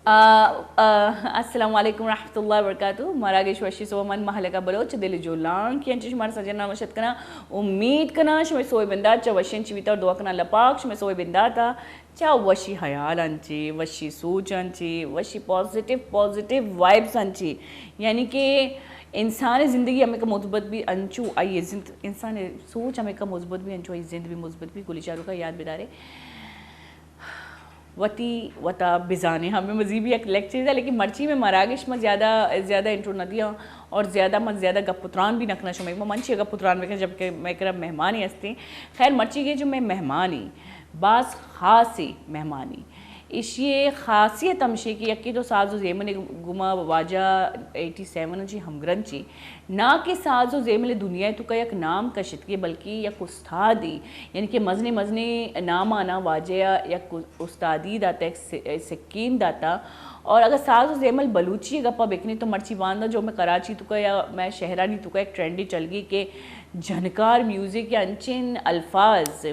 آ، آ، السلام علیکم ورحمۃ اللہ وبرکاتہ۔ مراگش وشی سوب، من مہلکہ بلوچ، دل جولانک انچش مار سجنا وشت کنا۔ امید کنا شمے سوب بندات چا وشین چی بیتا اور دعا کنا اللہ پاک شمے سوب بنداتا چا وشی حیال انچی، وشی سوچ انچی، وشی پازیٹیو، پازیٹیو وائبز انچی۔ یعنی کہ انسان زندگی ہمیں کا مثبت بھی انچو آئی زند، انسان سوچ ہمیں کا مثبت بھی انچو آئی زند بھی مثبت بھی۔ گلی چارو کا یاد بدارے۔ وتی وتا بزانے۔ ہمیں مزید بھی ایک لیکچر تھا، لیکن مرچی میں مراگش میں زیادہ، زیادہ انٹرو نہ دیا اور زیادہ من زیادہ گپ و تران بھی نہ کنا شمئے۔ من چی گپ و تران بکن، جبکہ میں کرا مہمانی ہستی۔ خیر، مرچی کے جو میں مہمانی، باز خاصی مہمانی۔ ایشی خاصیت ہمشی کہ یکی تو ساز و زیمل گما واجہ ایٹی سیون چی ہمگرنچی۔ نا کہ ساز و زیمل دنیا توکا یک نام کشتگی، بلکہ یک استادی، یعنی کہ مزنی مزنی نامانا واجہ یک استادی داتا، یک س-، سکین داتا۔ اور اگر ساز و زیمل بلوچی گپا بکنی تو مرچی باندا جو میں کراچی توکا یا میں شہرانی توکا یک ٹرینڈی چلگی کہ جھنکار میوزک یا انچین الفاظ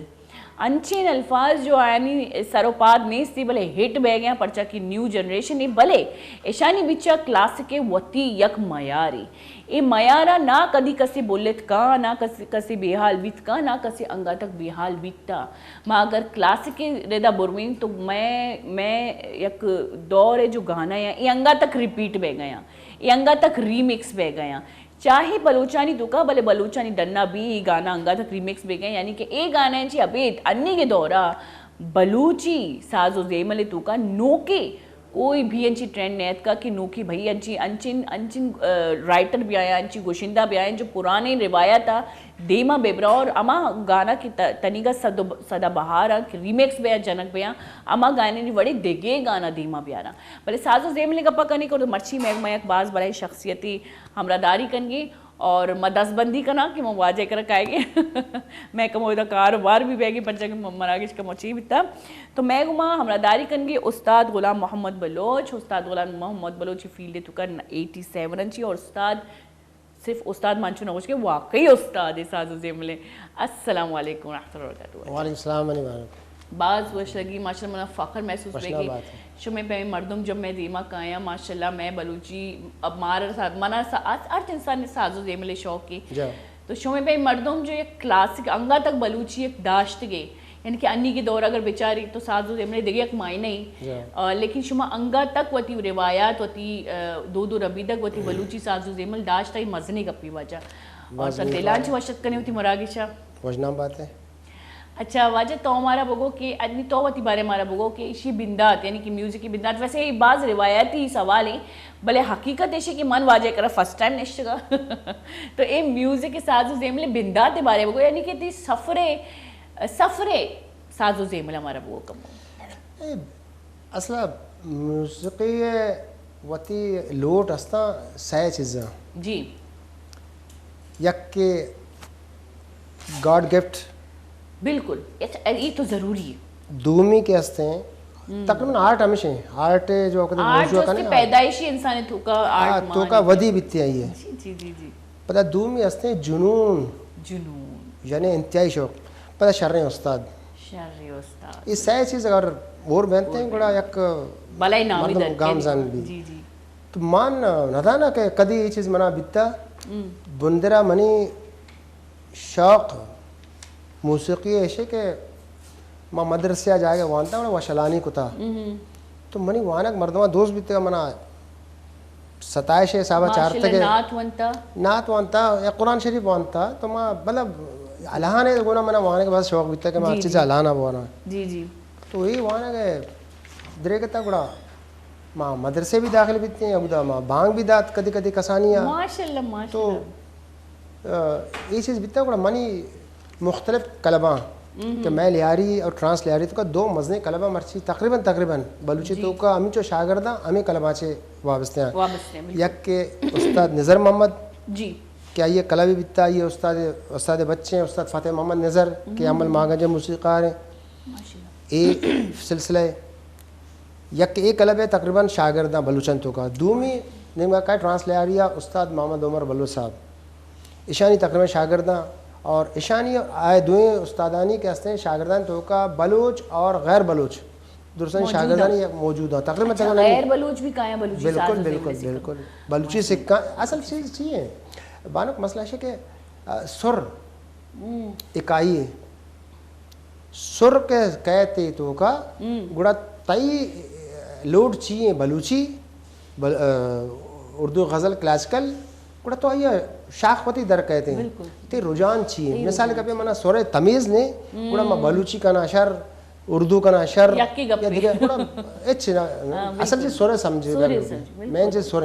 انچین الفاظ جو آیانی سر و پاد نیستی، بلے ہٹ بہ گیاں، پرچا کہ نیو جنریشن ای، بلے اشانی بچا کلاسک ء وتی یک میاری۔ اے میارا نا کدی کسی بلت کاں، نا کسی، کسی بے حال بیت کاں، نا کسی انگا تک بے حال بیتا۔ ما اگر کلاسک ء ردا بروین تو میں، میں یک دور ء جو گانا یا اے انگا تک ریپیٹ بہ گیاں، اے انگا تک ریمکس بہ گیاں۔ چاہے بلوچانی توکا، بلے بلوچانی ڈنا بھی اے گانا انگا تک ریمکس بہ گئے، یعنی کہ اے گانا انچی ابید انی کے دورا بلوچی ساز و زیمل توکا نوکے کوئی بھی انچی ٹرینڈ نیتکا کہ نوکے بھئی انچی انچن، انچن، آ، رائٹر بھی آیا، انچی گوشندہ بھی آیا جو پرانے روایت آ دیما ببرا اور اما گانا کی ت-، تنیگا صد و، سدا بہار آ کہ ریمکس بیا، جنک بیا، اما گانے نی وڑے دگے گانا دیما بیارا۔ بلے ساز و زیمل گپا کنی کو تو مرچی میں، میں یک باز بلائیں شخصیتی ہمراہ داری کنگی اور ما دست بندی کناں کہ من واجہ کرا کائے گے۔ میں کمو ادا کاروبار بھی بہ گی، پرچا کہ م-، مراگش کمو چی بیتا۔ تو میں گما ہمراہ داری کنگی استاد غلام محمد بلوچ، استاد غلام محمد بلوچ فیلڈ توکا ایٹی سیون انچی اور استاد، صرف استاد مانچو نہ گوش کہ واقعی استاد ساز و زیملے۔ السلام علیکم ورحمۃ اللہ وبرکاتہ۔ وعلیکم السلام، منی بارک۔ باز وش لگی، ماشاءاللہ، منا فخر محسوس بے کہ شمے پہ مردم جب میں دیما کایا، ماشاءاللہ، میں بلوچی، اب مارا سا-، منا سا-، ہر، ہر انسان نے ساز و زیملے شوق کی۔ تو شمے پہ مردم جو یک کلاسک انگا تک بلوچی یک داشتگے، یعنی کہ انی کے دور اگر بچاری تو ساز و زیملے دیگه یک معنی نہیں۔ آ، لیکن شما انگا تک وتی روایات، وتی، آ، دود و ربیدگ، وتی بلوچی ساز و زیمل داشت، ای مزنی گپی واجہ۔ اور سر دلان چی وشت کنے وتی مراگشا۔ وشنام بات ہے۔ اچھا واجہ، تو مارا بگو کہ انی تو وتی بارے مارا بگو کہ ایشی بندات، یعنی کہ میوزک کی بندات، ویسے یہ باز روایتی سوال ہیں، بلے حقیقت ایشی کہ من واجہ کرا فرسٹ ٹائم نشتگا۔ تو اے میوزک ساز و زیمل بندات بارے بگو، یعنی کہ تی سفرے، سفرے ساز و زیمل ہمارا بگو کمو۔ اے اصلا موسیقی ء وتی لوٹ استاں سئے چیزاں۔ جی۔ یک کہ گاڈ گفٹ۔ بالکل۔ اچھا، اے تو ضروری ہے۔ دومی کہ استیں، تقریباً آرٹ ہمیش ہیں۔ آرٹ جو وقت آرٹ موضوع جو اس کی پیدائشی انسان توکا آرٹ توکا ودی بیتی آئی ہے۔ جی، جی، جی، جی۔ پدا دومی استیں جنون۔ جنون۔ یعنی انتہائی شوق۔ پدا شریں استاد۔ شریں استاد۔ یہ سئے چیز اگر اور بنتے ہیں، گڑا یک بلائے نامی مردم گامزن بھی۔ جی، جی۔ تو مان نہ دانا کہ کدی یہ چیز منا بیتا۔ بندرا منی شوق موسیقی ایشے کہ ما مدرسہ جائے وانتا، وشلانی کتا۔ تو منی وانگ مردماں دوست بیتگا، منا ستائش حسابا چارتگے۔ نعت وانتا؟ نعت وانتا یا قرآن شریف وانتا، تو ما مطلب الہان گونا منا وانگ بس شوق بیتا کہ ما ہر چیز الہانا بوانا۔ جی، جی۔ تو یہ وانگ دریگتا گڑا ما مدرسے بھی داخل بیتے ہیں، اگدا ما بانگ بھی دات کدی کدی کسانی آ۔ ماشاءاللہ، تو ماشاءاللہ۔ آ، یہ چیز بیتا گڑا منی مختلف کلباں کہ میں لیاری اور ٹرانس لیاری تو کا دو مزنے کلباں مرچی تقریباً، تقریباً بلوچی تو کا ہمیں چو شاگرداں ہمیں کلباں چے وابستہ ہیں۔ وابستہ ہیں، بالکل۔ یک کہ استاد نظر محمد جی۔ کہ آئیے کلبی بیتا، آئیے استاد، استاد بچے ہیں، استاد فتح محمد نظر کہ عمل ماگنج موسیقار ہیں۔ ماشاءاللہ۔ اے سلسلہ ہے۔ یک اے کلب ہے تقریباً شاگرداں بلوچاں تو کا۔ دومی نیمگا کا ٹرانس لیاری آ استاد محمد عمر بلوچ صاحب۔ اشانی تقریباً شاگرداں اور اشانی آئے دوئیں استادانی کہ ہستیں شاگرداں تو کا بلوچ اور غیر بلوچ درستانی شاگردانی موجود ہیں، تقریباً اچھا، تقریباً غیر بلوچ بھی کایا بلوچی ساز بالکل، بالکل۔ بلوچی سکھاں۔ اصل چیز چی ہے؟ بانک مسئلہ ہے کہ، آ، سر اکائی ہے۔ سر کے کہتے تو کا، گڑا تئی لوڈ چی ہے بلوچی، بل-، آ، اردو غزل کلاسیکل، گڑا تو آئی شاخ وتی در کہتے ہیں۔ تے رجحان چی ہے؟ مثال کا پہ منا سر تمیز نے، گڑا ما بلوچی کنا شر، اردو کنا شر، یکی گپے۔ یا دیگہ گڑا ہچ نہ، اصل چیز سر سمجھے۔ میں چیز سر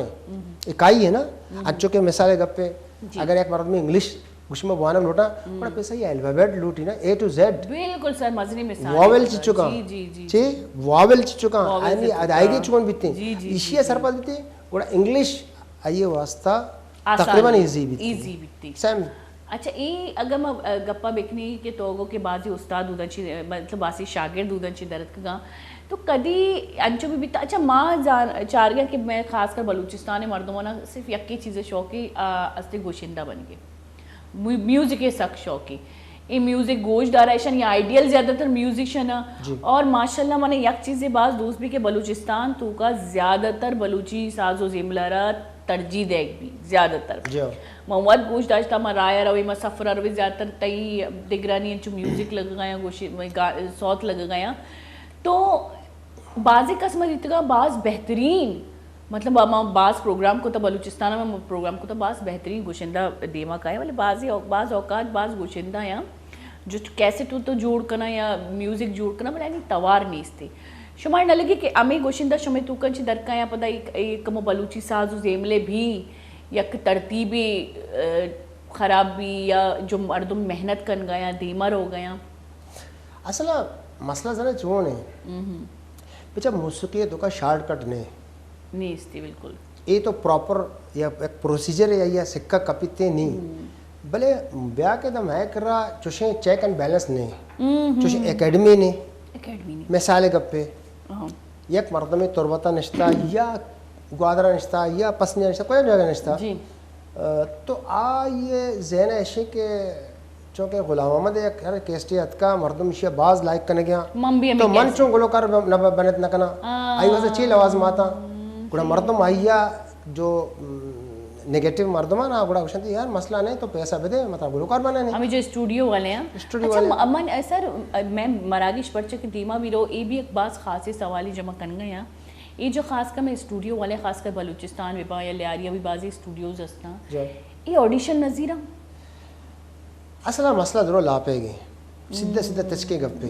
اکائی ہے نا، اچو کہ مثال گپے، اگر یک مردم انگلش گوش ما بوانگ لوٹا، گڑا پیسہ یہ الفابیٹ لوٹی نا، اے ٹو زیڈ۔ بالکل سر، مزنی مثال واول چی چکا؟ جی، جی، جی۔ چی واول چی چکا؟ یعنی ادائیگی چون بیتے؟ جی، جی، ایشی سرپد بیتے، گڑا انگلش آئی واسطہ تقریباً ایزی بیتے۔ ایزی بیتے۔ سیم۔ اچھا، اے اگر ما، آ، گپا بکنی کہ تو گو کہ بعضی استاد اودن چی، مطلب بعضی شاگرد اودن چی درتکگاں، تو کدی انچو بھی بیتا؟ اچھا، ما جان-، چارگا کہ میں خاص کر بلوچستان مردمانا صرف یکی چیز شوقی، آ، استے گوشندہ بنگے۔ میو-، میوزک ء سک شوقی۔ اے میوزک گوش دارا ایشانی آئیڈیل زیادہ تر میوزیشن ء۔ اور ماشاءاللہ من یک چیزے باز دوست بھی کہ بلوچستان توکا زیادہ تر بلوچی ساز و زیمل ء را ترجیح دیگ بھی زیادہ تر۔ من وت گوش داشتا، من راہ ء روی، من سفر ء روی، زیادہ تر تئی دگرانی انچو میوزک لگگایا، گوشی، گا-، سوت لگگایا۔ تو بازیں کس ما دیتگا باز بہترین، مطلب، ما باز پروگرام کتا، بلوچستان ما پروگرام کتا، باز بہترین گوشندہ دیما کایا، ولی بازی او-، باز اوقات باز گوشندہ یا جو کیسٹ تو جوڑ کنا یا میوزک جوڑ کنا، بلے انی توار نیستی۔ شما نہ لگی کہ ہمیں گوشندہ شمے توکا چی درکا یا پدا ایک، ایک کمو بلوچی ساز و زیملے بھی یک ترتیبی، ا، خراب بھی یا جو مردم محنت کنگا یا دیما روگا یا؟ اصل مسئلہ زنے چون ہے؟ بچا موسیقی تو کا شارٹ کٹ نہیں۔ نیستی بالکل۔ اے تو پراپر یا ایک پروسیجر ہے یا سکہ کپیتے نہیں۔ بلے بیا کہ دم ہے کرا چوشیں چیک اینڈ بیلنس نہیں۔ چوشیں اکیڈمی نہیں۔ اکیڈمی نہیں۔ مثال گپے۔ یک مردمے تربتا نشتا یا گوادرا نشتا یا پسنی نشتا، کوئی جگہ نشتا۔ جی۔ ا، تو آ یہ ذہن ایشی کہ چونکہ غلام محمد یک ہر کیسٹی اتکا، مردم ایشی باز لائک کنگیا۔ من بھی ہمیں تو من کیسٹ۔ چون گلوکار ب-، نہ ب-، بنت نہ کنا۔ آئی واسطہ چی لوازماتا؟ گڑا مردم آئیا جو، م، نیگیٹو مردم ہے نا، گڑا گوشنتی یار مسئلہ نہیں، تو پیسہ بدے، مطلب گلوکار بنانے۔ ہمیں جو اسٹوڈیو والے ہیں۔ اسٹوڈیو اچھا، والے۔ م-، من، سر، میں مراگش پرچہ کے دیما بھی رو، اے بھی ایک باز خاصی سوالی جمع کنگا یا۔ اے جو خاص کر میں اسٹوڈیو والے، خاص کر بلوچستان وبا یا لیاریا بھی بازی اسٹوڈیوز ہستاں۔ جی۔ اے آڈیشن نظیر ہم؟ اصلا مسئلہ درو لاپے گے۔ سیدھا سیدھا تچکے گپے۔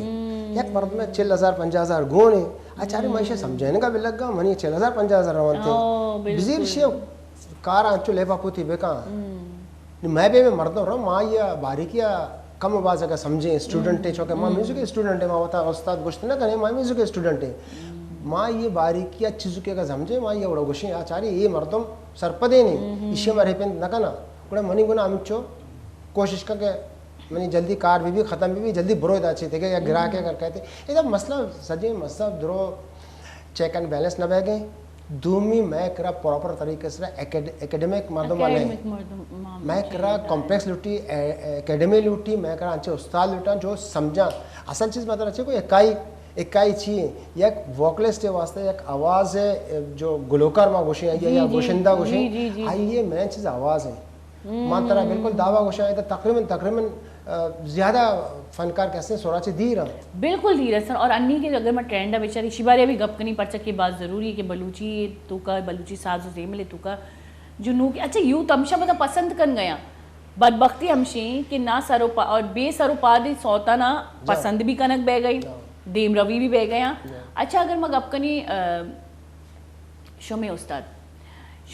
یک مردم چل ہزار، پنجاہ ہزار گونے۔ اچاری میں اسے سمجھائنے کا بھی لگا، منی چل ہزار، پنجاہ ہزار روان تھے۔ بزیر شیو کار انچو لیبا کوتی بکا۔ نی مئے بے مئے مردم رو، ما یہ باریکی ء کم و باز اگہ سمجھیں اسٹوڈنٹ ہیں، چونکہ ما میوزک اسٹوڈنٹ ہیں، ما وتا استاد گوشت نہ کریں، ما میوزک اسٹوڈنٹ ہیں۔ ما یہ باریکی ء چیزوں کے اگہ سمجھیں، ما یہ وڑا گوشیں، آ چاری یہ مردم سرپدے نہیں، ایشی ما ریپنت نہ کنا۔ گڑا منی گنا ہمچو کوشش کر کہ منی جلدی کار بھی، بھی ختم بھی، بھی جلدی برو دا چی تھے کہ یا گراہ کے کر کہتے۔ یہ مسئلہ سجے مسئلہ درو چیک اینڈ بیلنس نہ بہ گئے۔ دومی مئے کرا پراپر طریقے سے اکیڈ-، اکیڈمک مردم والے ہیں۔ اکیڈمک مردم، ماں، مئے کرا کمپلیکس لوٹی، اے-، اکیڈمی لوٹی، مئے کرا انچے استاد لوٹاں جو سمجھاں۔ اصل چیز مطلب اچھے کوئی اکائی، اکائی چی ہے؟ یک ووکلسٹ کے واسطے یک آواز ہے، جو گلوکار ما گوشیں یا، جی، یا جی، گوشندہ گوشیں، جی، جی، جی، آئی جی۔ یہ مین چیز آواز ہے۔ من ترا بالکل دعویٰ گوشاں، ادا تقریباً، تقریباً، آ، زیادہ فنکار کہ ہستیں سوراچے دیر ہیں۔ بالکل دیر ہیں سر، اور انی کے اگر میں ٹرینڈ ء بچار، اسی بارے بھی گپ کنی، پرچہ کہ بات ضروری ہے کہ بلوچی تو کا، بلوچی ساز و زیمل تو کا جو نو کہ، اچھا، یوتھ ہمشہ مطلب پسند کن گیا۔ بدبختی ہمشی کہ نہ سر و پا، اور بے سر و پادی سوتانا پسند بھی کنک بہ گئی، دیم روی بھی بہ گیا۔ اچھا، اگر میں گپ کنی، آ، شمے استاد،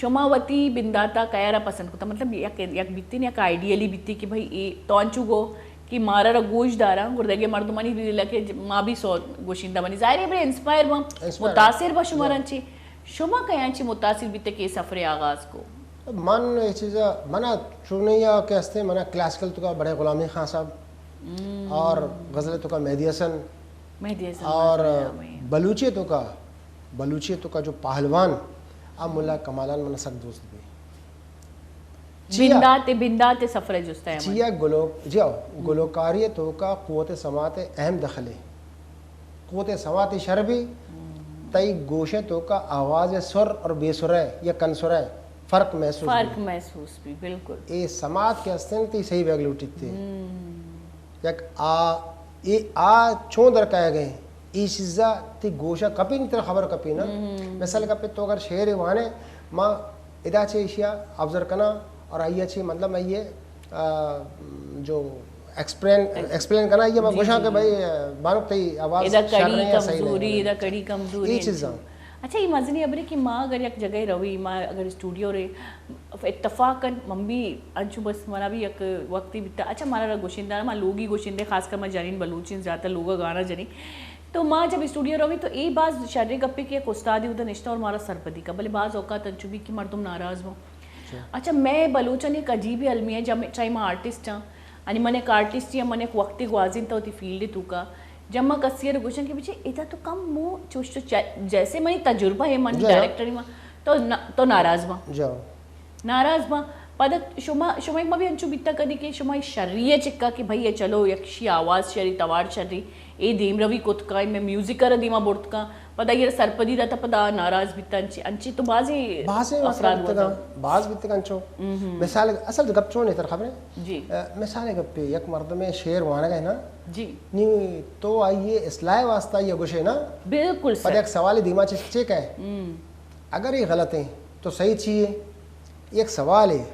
شما وتی بنداتا کیا را پسند کتا؟ مطلب یک، یک بیتین، یک آئیڈیالی بیتی کہ بھئی اے تو انچو گو کہ مارا را گوش دارا، گردگے مردمانی دل کہ ما بھی سو گوشندہ بنی۔ ظاہر ہے بھئی انسپائر با، انسپائر۔ متاثر با شما رنچی۔ شما کیا انچی متاثر بیتے کہ سفر آغاز کو؟ من یہ چیز، منا چونیا کہ ہستے، منا کلاسیکل تو کا بڑے غلامی خان صاحب اور غزل تو کا مہدی حسن مہدی حسن اور بلوچی تو کا بلوچی تو کا جو پہلوان آ ملا کمالان من سک دوست بی۔ چیا؟ بندات، بندات سفر جستا ہے من۔ چیا گلو-، جی ہاں، گلوکاری تو کا قوت سماعت اہم دخل ہے۔ قوت سماعتی شر بی، تئی گوشے توکا آواز سر اور بے سرے یا کن سرے فرق محسوس بی۔ فرق محسوس بی، بالکل۔ اے سماعت کہ ہستیں، تئی صحیح بیگ لوٹیت۔ یک آ، اے آ چون در کئے گئے؟ اے چیزا تئی گوشا کپی نی، ترا خبر کپی نا۔ مثال گپے تو اگر شعر وانے، ما ادا چے ایشیا آبزرو کنا اور آئیا چے مطلب آئیے، آ، جو ایکسپلین، ایکسپلین کنا، یہ میں جی، گوشاں جی۔ کہ بھائی، بانک تئی آواز ادا شر کڑی نہیں ہے، صحیح کمزوری، نہیں ہے۔ ادا کڑی کمزوری یہ انت۔ چیزاں۔ اچھا، یہ مزنی خبر ہے کہ ما اگر یک جگہ روی، ما اگر اسٹوڈیو رے، اتفاقاً من بھی انچو بس منا بھی یک وقتی بیتا۔ اچھا، مارا را گوشندہ، ما لوگی گوشندے، خاص کر ما جنین بلوچین زیادہ لوگا گانا جنین۔ تو ما جب اسٹوڈیو روی تو اے باز شریں گپے کہ یک استادے اودا نشتہ اور مارا سرپدی کا، بلے باز اوقات انچو بھی کہ مردم ناراض ہوں۔ اچھا۔ اچھا، مئے بلوچانی یک عجیبیں المی ہے، جب چاہے ما آرٹسٹ ہاں، یعنی من یک آرٹسٹ ہاں، من یک وقتے گوازینتا وتی فیلڈ توکا، جب ما کسی ء گوشن کہ بچے ادا تو کم مو چوش تو چا-، جیسے منی تجربہ ہے، من جی ہاں۔ ڈائریکٹر ہی ما، تو نا-، تو ناراض باں۔ جی ہاں۔ ناراض باں۔ پدا شما، شما ما بھی انچو بیتا کدی کہ شما شری ء چکا کہ بھئی اے چلو یک شی آواز شری، توار شری، اے دیم روی کت کن، میں میوزک ء را دیما برت کن، پدا اے سرپدی داتا، پدا ناراض بیتا، انچی، انچی تو بازی بازیں افراد وقت بیتگاں، ہوتا۔ باز بیتگاں انچو۔ مثال، اصل گپ چون ہے تر خبریں؟ جی۔ ا، مثال گپے، یک مردمے شعر وانگ ہے نا؟ جی۔ نی تو آئیے اصلاح واسطہ یہ گوشے نا؟ بالکل پدا سر۔ یک سوال دیما چے، چے کہے؟ اگر یہ غلط ہیں تو صحیح چی ہے؟ یک سوال ہے۔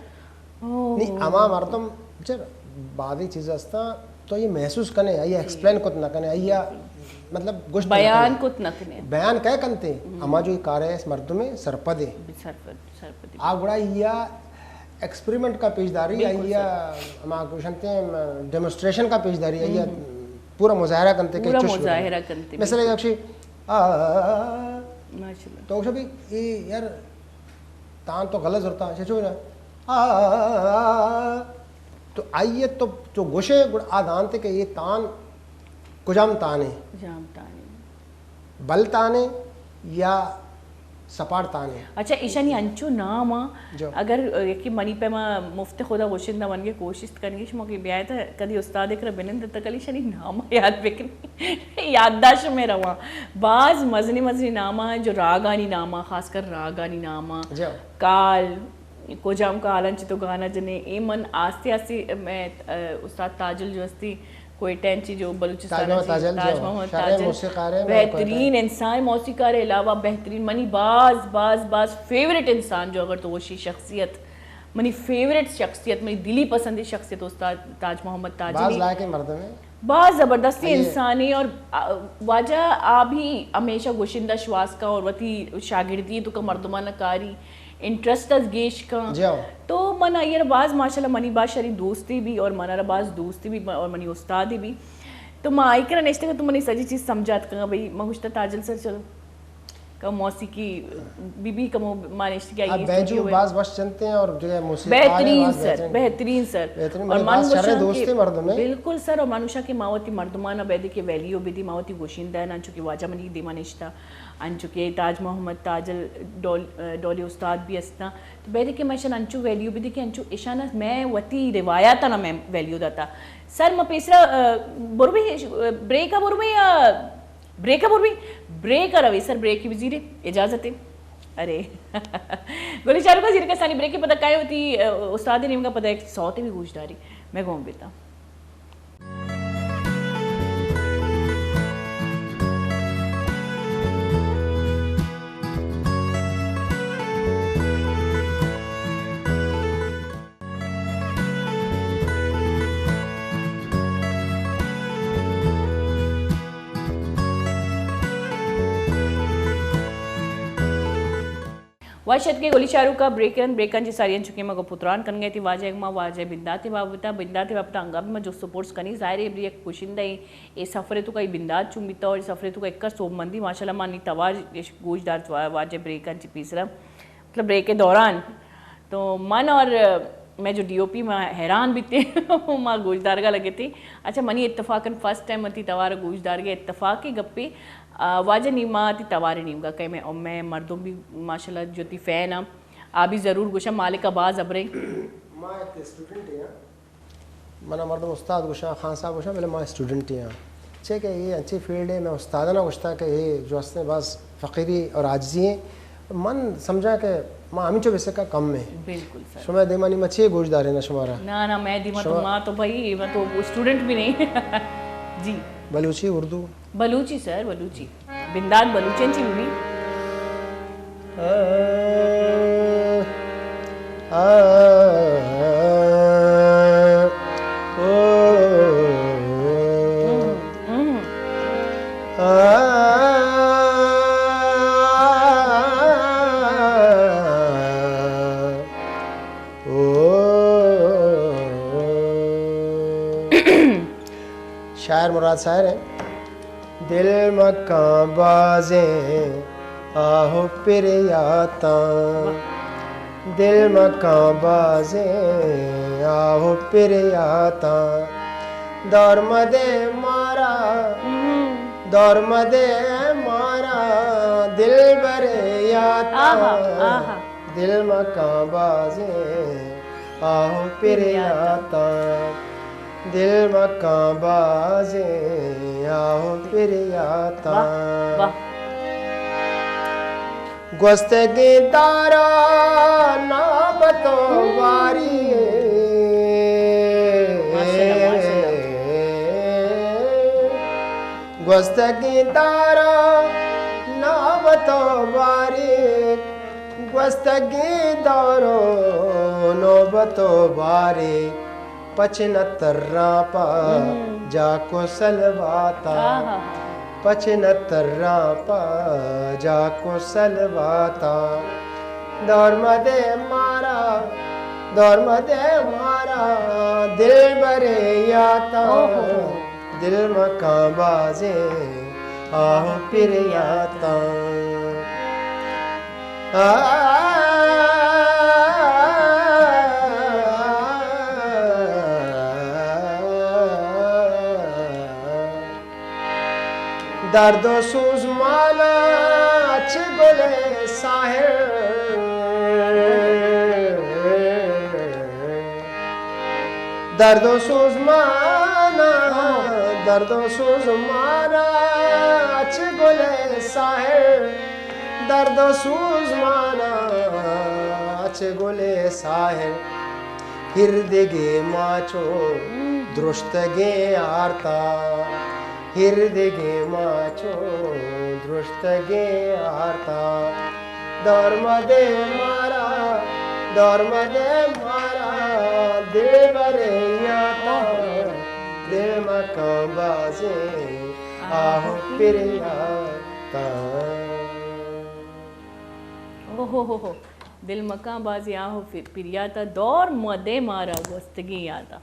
اوہ۔ نی ہما مردم، چر، بعضی چیز ہستاں تو یہ محسوس کنے، آئی جی۔ ایکسپلین کت نہ کنے، آئی بالکل۔ مطلب گوشت نہ بیان کنے۔ کت نہ کنے۔ بیان کئے کنتے؟ ہما جو یہ کار ہے، اس مردم سرپد ہے۔ سرپد، سرپد۔ آ گڑا یا ایکسپریمنٹ کا پیش داری، بالکل یا سر۔ ہما گوشنتے ہیں، ڈیمونسٹریشن کا پیش داری، یا پورا مظاہرہ کنتے کہ پورا چش مظاہرہ بنے۔ کنتے، مثلا بالکل۔ یک شی، آ، ماشاءاللہ۔ تو گوشا بھی، اے یار، تان تو غلط زرتا، چے چو نا؟ آ، تو آئیے تو، تو گوشے، گڑا آ دانتے کہ یہ تان کجام تانے؟ کجام تانے؟ بل تانے یا سپاڑ تانے؟ اچھا، ایشانی انچو نام آ، جو۔ اگر، ا، یکی منی پیما مفت خدا گوشندہ ونگے کوشست کنگی، شما کہ بیائے تا کدی استاد اکرا بنند تا کلی ایشانی نام یاد بکنی۔ یادداشت میں رواں۔ باز مزنی مزنی نام آ، جو راگانی نام آ، خاص کر راگانی نام آ۔ جو۔ کال، کجام کالان چی تو گانا جنے، اے من آستے آستے میں، ا، استاد تاجل جو استی، کوئٹہ انچی جو بلوچستان تاج محمد انچی، تاجل تاج جو محمد شریں تاجل، موسیقار ہے، میں بہترین کوئٹہ۔ انسان، موسیقار علاوہ بہترین، منی باز، باز، باز فیورٹ انسان جو اگر تو وشی شخصیت، منی فیورٹ شخصیت، منی دلی پسندی شخصیت استاد تاج محمد تاجل باز ہی۔ لائق مردم ہے۔ باز زبردستی آئیے۔ انسانی اور، آ، واجہ آ بھی ہمیشہ گوشندہ شواز کا اور وتی شاگردی تو کا مردمان کاری انٹرسٹ از گیش کن۔ جی ہاں۔ تو من آئی ء را باز ماشاءاللہ منی باز شری دوستی بھی اور من ء را باز دوستی بھی اور منی استادی بھی۔ تو ما آئی کرا نشتگ تو منی سجی چیز سمجھات کن بھئی، من گوشتا تاجل سر چلو۔ کم موسیقی بی بی کمو ما نشتگی آئی اب بیجو اسٹوڈیو ہے۔ باز وش چنتے ہیں اور جو ہے موسیقار ہیں بہترین باز سر، بہترین۔ بہترین سر۔ بہترین اور بھائی، من باز گوشاں شریں کہ دوستی مردم ہیں۔ بالکل سر، اور من گوشاں کہ ما وتی مردمان بیدے کہ ویلیو بدی، ما وتی گوشندہ ہیں، انچو کہ واجہ منی دیما نشتا۔ انچو کہ تاج محمد تاجل ڈول-، ڈولی استاد بھی استاں۔ تو بیدے کہ میں اشان انچو ویلیو بدی کہ انچو اشان میں وتی روایات نا میں ویلیو داتا۔ سر، ما پیسرا، آ، برو بھی، آ، بریک آ برو بھی یا بریک آ برو بھی؟ بریک آ روی سر، بریک ہی بزیرے، اجازت ہے۔ ارے۔ گولی چارو کا زیر کسانی بریک پتہ کائے ہوتی، آ، استاد نیمگا پتہ ایک سوتے بھی گوش داری۔ میں گون بیتا۔ وش اتکے گلی چاروکا بریکن، بریکن چی ساری انچو کہ ما گپ و تران کنگے تی واجہ ما واجہ بندات بابتا، بندات بابتا انگا بھی ما جست و پرس کنی۔ ظاہر ہے ابری یک گشندہ اے، اے سفر تو کئی بندات چون بیتا اور اے سفر تو کئی کر سوب مندی۔ ماشاءاللہ ما نی توار اش گوش دار وا-، واجہ بریکن چی پیسرا، مطلب بریک دوران تو من اور میں جو ڈی او پی ما حیران بیتے، ما گوش دارگا لگے تی۔ اچھا منی اتفاقاً فرسٹ ٹائم تی توار گوش دارگے اتفاق گپی۔ آ، واجہ نی ما تی توار نیمگا کئے میں، او میں مردم بھی ماشاءاللہ جو تی فین آ، آ بھی ضرور گوشا مالکا باز ابرے۔ ما ایک اسٹوڈنٹ ہیں، منا مردم استاد گوشاں، خان صاحب گوشاں، بلے ما اسٹوڈنٹ ہیں۔ چے کہ اے انچیں فیلڈے، میں استادانا گوشتا کہ اے جو ہستیں باز فقیری اور عاجزی ایں۔ من سمجھاں کہ ما ہمینچو بسکا کم ایں۔ بالکل سر۔ شما دیمانی ما چے گوش دارین شمارا؟ نا نا، میں دیما تو، شما ما تو بھائی، میں تو اسٹوڈنٹ بھی نہیں۔ جی۔ بلوچی، اردو؟ بلوچی سر، بلوچی۔ بندات بلوچیں چی بھی۔ شاعر مراد ساحر ہیں۔ دل مکاں بازیں آہ و پریاتاں، دل مکاں بازیں آہ و پریاتاں، دور مدے مارا، دور مدے مارا، دلبرے یاتاں۔ آہا، آہا۔ دل مکاں بازیں آہ و پریاتاں، دل مکاں بازیں آہ و پریاتاں۔ واہ، واہ۔ گوستگیں دارا نوبت و باری، ماشاءاللہ، ماشاءاللہ۔ گوستگیں دارا نوبت و باری، گوستگیں دور و نوبت و باری، پچ نہ تراں پہ جاک و سلواتاں، آہا۔ پچ نہ تراں پہ جاک و سلواتاں۔ دور مدے مارا، دور مدے مارا، دلبرے یاتاں۔ اوہو۔ دل مکاں بازیں آہ و پریاتاں۔ آ، درد و سوز مانا چہ گل ساحر، درد و سوز مانا، درد و سوز مانا چہ گل ساحر، درد و سوز مانا چہ گل ساحر۔ ہردگیں ما چو درشتگیں آرتا، ہردگیں ما چو درشتگیں آرتا۔ دور مدے مارا، دور مدے مارا، دلبرے یاتاں۔ دل مکاں بازیں آہ و پریاتاں۔ اوہو ہو ہو۔ دل مکاں بازیں آہ و ف-، پریاتاں، دور مدے مارا گوستگیں یاتاں۔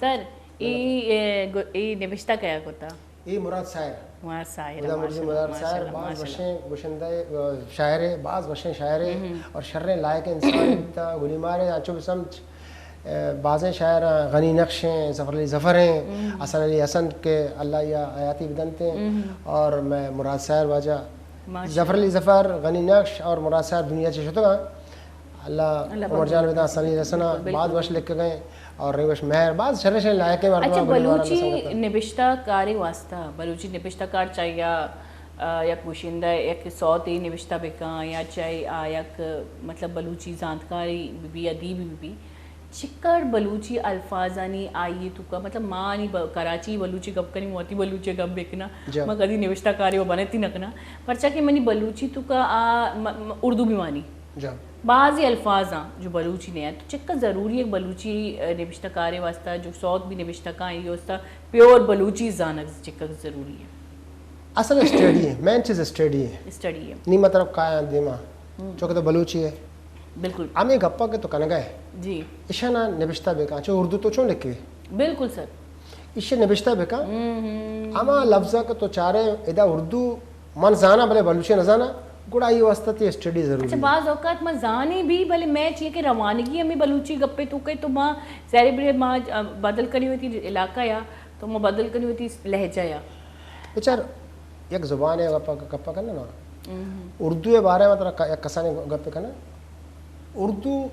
سر، اے، اے، گو-، اے نبشتہ کیا کتا؟ اے مراد ساحر۔ مراد ساحر، خدا مرضی ماشاءاللہ، مراد ساحر ماشاءاللہ، باز ماشاءاللہ۔ وشیں گشندہ، آ، شاعر ہے، باز وشیں شاعر ہے اور شریں لائق انسان بیتا، گلی مارے، انچو بسمجھ، آ، بازیں شاعر، غنی نقش ہیں، ظفر علی ظفر ہیں، حسن علی حسن کہ اللہ یا حیاتی بدنتے ہیں، اور میں مراد ساحر واجہ ماشاءاللہ۔ ظفر علی ظفر، غنی نقش اور مراد ساحر دنیا چے شتگاں۔ اللہ اللہ عمر جان بدا، سمیر حسن بالکل، بالکل۔ باز وش لکھگئے اور ریوش مہر، باز شریں شریں لائقیں مردم اچھا، بلوچی نبشتہ کارے واسطہ، بلوچی نبشتہ کار چاہیا، آ، یک گشندہ، یک سوتے نبشتہ بکاں یا چاہے آ یک، مطلب، بلوچی زانتکاری بی بی، ادیب بی بی، چکر بلوچی الفاظانی آئی توکا، مطلب، ما نی ب-، کراچی بلوچی گپ کنی، وتی بلوچی گپ بکنا، ما کدی نبشتہ کارے و بنتی نہ کنا، پرچا کہ منی بلوچی توکا آ، م-، م-، اردو بی مانی۔ بازی الفاظ آں جو بلوچی نہ انت، تو چکا ضروری ہے بلوچی، آ، نبشتہ کارے واسطہ، جو سوت بی نبشتہ کاں، یہ واسطہ پیور بلوچی زانگ چکا ضروری ہے۔ اصل اسٹڈی ہے، مین چیز اسٹڈی ہے۔ اسٹڈی ہے۔ نی مطلب کایا دیما، چونکہ تو بلوچی ہے۔ بالکل۔ ہمیں گپا کہ تو کنگا ہے۔ جی۔ اشانا نبشتہ بکاں، چو اردو تو چون لکھے؟ بالکل سر۔ ایشی نبشتہ بکن۔ ہما لفظاں کہ تو چارے ادا اردو من زاناں بلے بلوچی نہ زاناں، گڑا ای واسطہ تی اسٹڈی ضروری اچھا، ہے۔ بعض اوقات من زانی بھی، بلے میں چیئے کہ روانگی ہمیں بلوچی گپے تو کہے تو ما ظاہر بلے ما بدل کنی ہوتی علاقہ یا تو ما بدل کنی ہوتی لہجہ یا۔ بچار، یک زبان ہے گپا، گپا کرنا نا۔ اردو کے بارے میں ترا ک-، یک کسانی گپ کرنا۔ اردو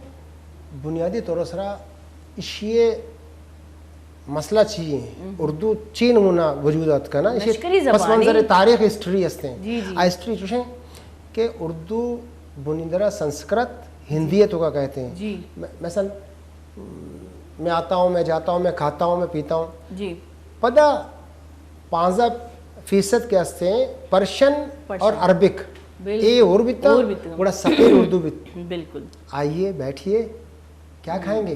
بنیادی طور سرا ایشی مسئلہ چی ایں؟ اردو چی نمونہ وجود ءَ اتکا نا؟ ایشی لشکری پس زبان منظر ایں۔ تاریخ، ہسٹری ہستیں۔ جی، جی۔ آ ہسٹری چوشیں کہ اردو بنیدرا سنسکرت، ہندی ءِ توکا کئیت ایں۔ جی۔ م-، مثلاً، میں آتا ہوں، میں جاتا ہوں، میں کھاتا ہوں، میں پیتا ہوں۔ جی۔ پدا پانزدہ فیصد کہ ہستیں پرشین پرشین۔ اور عربک۔ بالکل۔ اے ہور بیتا، ہور بیتا۔ گڑا سفید اردو بیت۔ بالکل۔ آئیے، بیٹھیے، کیا کھائیں گے؟